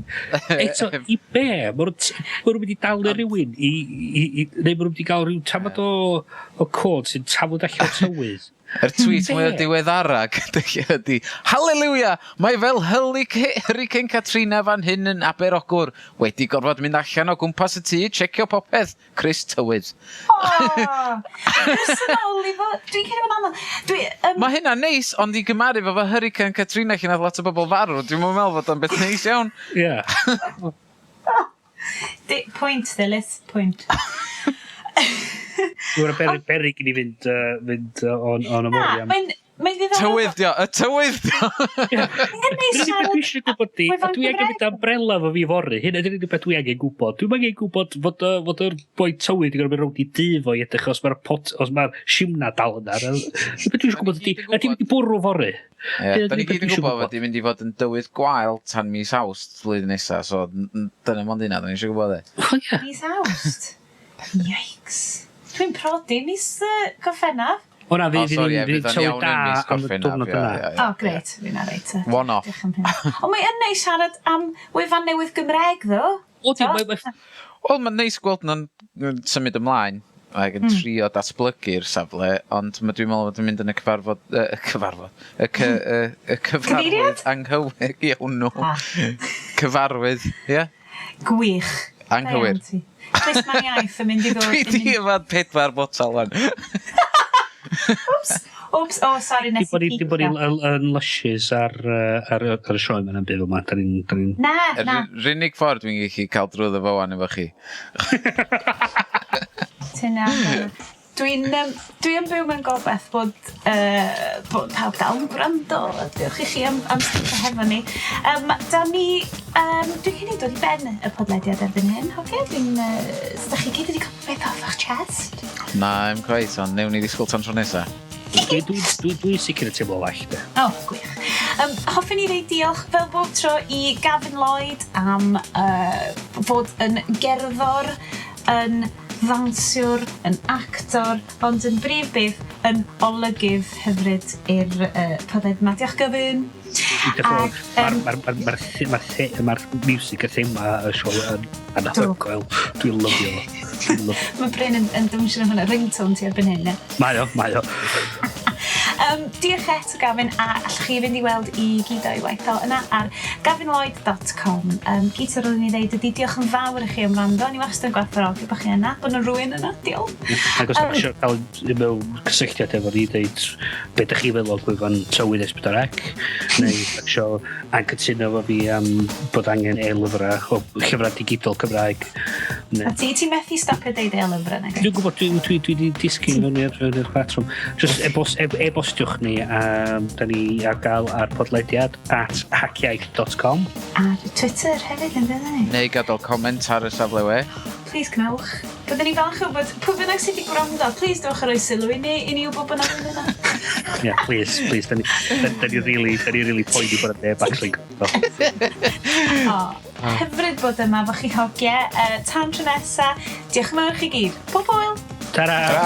Eto, i be? Ma' nhw'n mynd i dalu rhywun i, neu ma' nhw'n mynd i gael rhyw tamad o cod sy'n tafod allan tywydd. Yr tweet Be? mwy o diweddara ydy, "Hallelujah, mae fel Hurricane Katrina fan hyn yn Aberogwr. Wedi gorfod mynd allan o gwmpas y tŷ, checio popeth. Chris Tywydd." O! Personol i fo, dwi'n credu bod anodd. Dwi, Mae hynna'n neis, ond i gymharu fo Hurricane Katrina lle nath lot o bobl farw, dwi'n meddwl fod o'n beth neis iawn. Ie. Point, Ddilys, point. Mae'n berig i ni fynd o'n Na, ymorion. Mae'n ddiddorol. Tywydd dio, y tywydd dio! Mae'n neis Dyna beth siarad dwi eisiau gwybod di, a wefan dwi angen Gymraeg. mynd umbrella fo fi fory. Hynna ydy'r unig beth dwi angen gwybod. Dwi'n angen gwybod fod yr boi tywydd yn gorfod mynd rownd i dŷ fo i edrych os mae'r pot, os mae'r simna dal yna. Y beth dwi eisiau gwybod ydy, ydy mynd i bwrw fory? Ie, Dyna da ni beth gyd yn dwi isio gwybod gwbod. fod i mynd i fod yn dywydd gwael tan mis Awst flwyddyn nesa, so dyna mond hynna, da ni eisiau gwybod e. O ie. Mis Awst. Yikes. Dwi'n prodi mis Gorffennaf. O na, O, fydd sori, ie, fydd fydd o'n tywydd iawn da yn mis am y Gorffennaf, diwrnod ie, yna. ie, ie. O, gret. Fi'n reit. One off. Diolch am hynna. Ond mae yn neis siarad am wefan newydd Gymraeg, ddo. O, di, Do? Wel, mae'n neis gweld nhw'n symud ymlaen ac yn trio datblygu'r safle, ond dwi'n meddwl bod yn mynd yn y cyfarfod, y cyfarfod, y cyfarwydd Cyfeiriad? anghywir iawn nhw. Ah. Cyfarwydd, ie? Gwych. Anghywir. Da iawn ti. Plisman iaith yn mynd i ddod. Dwi yn di mynd- yfad 4 botal wan. Oops. Oops. Oh, sorry, Di nes bod i ni, di bod ni picio. yn lushes ar y sioe yma yn bydd yma. Da ni'n Na, Yr na. unig ffordd dwi'n gallu cael drwyddo fo wan efo chi. Ti'n iawn. Dwi yn byw mewn gobeith bod pawb dal yn gwrando. Diolch i chi am sticio hefo ni. Da ni, dwi'n cynnig dod i ben y podlediad erbyn hyn, hogia? So da chi gyd wedi cael beth off eich chest? Na, i'm quite, ond newn ni ddisgwyl tan tro nesa. Dwi sicr yn teimlo well, de. O, oh, gwych. Hoffwn i ddeud diolch fel bob tro i Gavin Lloyd am fod yn gerddor, yn ddawnsiwr, yn actor, ond yn brif beth yn olygydd hyfryd i'r podlediad yma. Diolch, Gavin. Diolch yn fawr. Ac, Mae'r music y thema y sioe yn anhygoel. Dwi'n lyfio fo. Dwi'n lyfio. Mae Bryn yn dawnsio hwnna, ringtone ti erbyn hyn, ne? Mae o, mae o. Diolch eto, Gavin, a allwch chi fynd i weld i gyd o'i waith o yna ar gavinlloyd.com. Gyd sydd roeddwn i ddeud ydy diolch yn fawr i chi am wrando. Ni wastad yn gwerthfawrogi bod chi yna, bod yna rhywun yna. Diolch. Ac os ydych eisiau cael mewn cysylltiad efo ni, deud be ydych chi feddwl o gwefan tywydd S4C, neu ydych eisiau anghytuno efo fi am bod angen e-lyfrau o llyfrau digidol Cymraeg, A ti methu stopio deud e-lyfrau, nag? Dwi'n gwybod, dwi 'di disgyn fewn i'r patrwm. Just e-bostiwch ni, da ni ar gael ar podlediad@haciaith.com. Ar Twitter hefyd, yn dydyn ni? Neu gadael comment ar y safle we. Please gwnewch. Byddwn ni falch o bod, pwy bynnag sydd wedi gwrando, please dewch a roi sylw i ni wybod bod 'na rhywun yna. Yeah, please, please. Da ni really poeni bod y neb actually gwrando. O, hyfryd bod yma efo chi, hogie. Tan tro nesa, diolch yn fawr chi gyd. Pob hwyl! Ta-ra! Ta!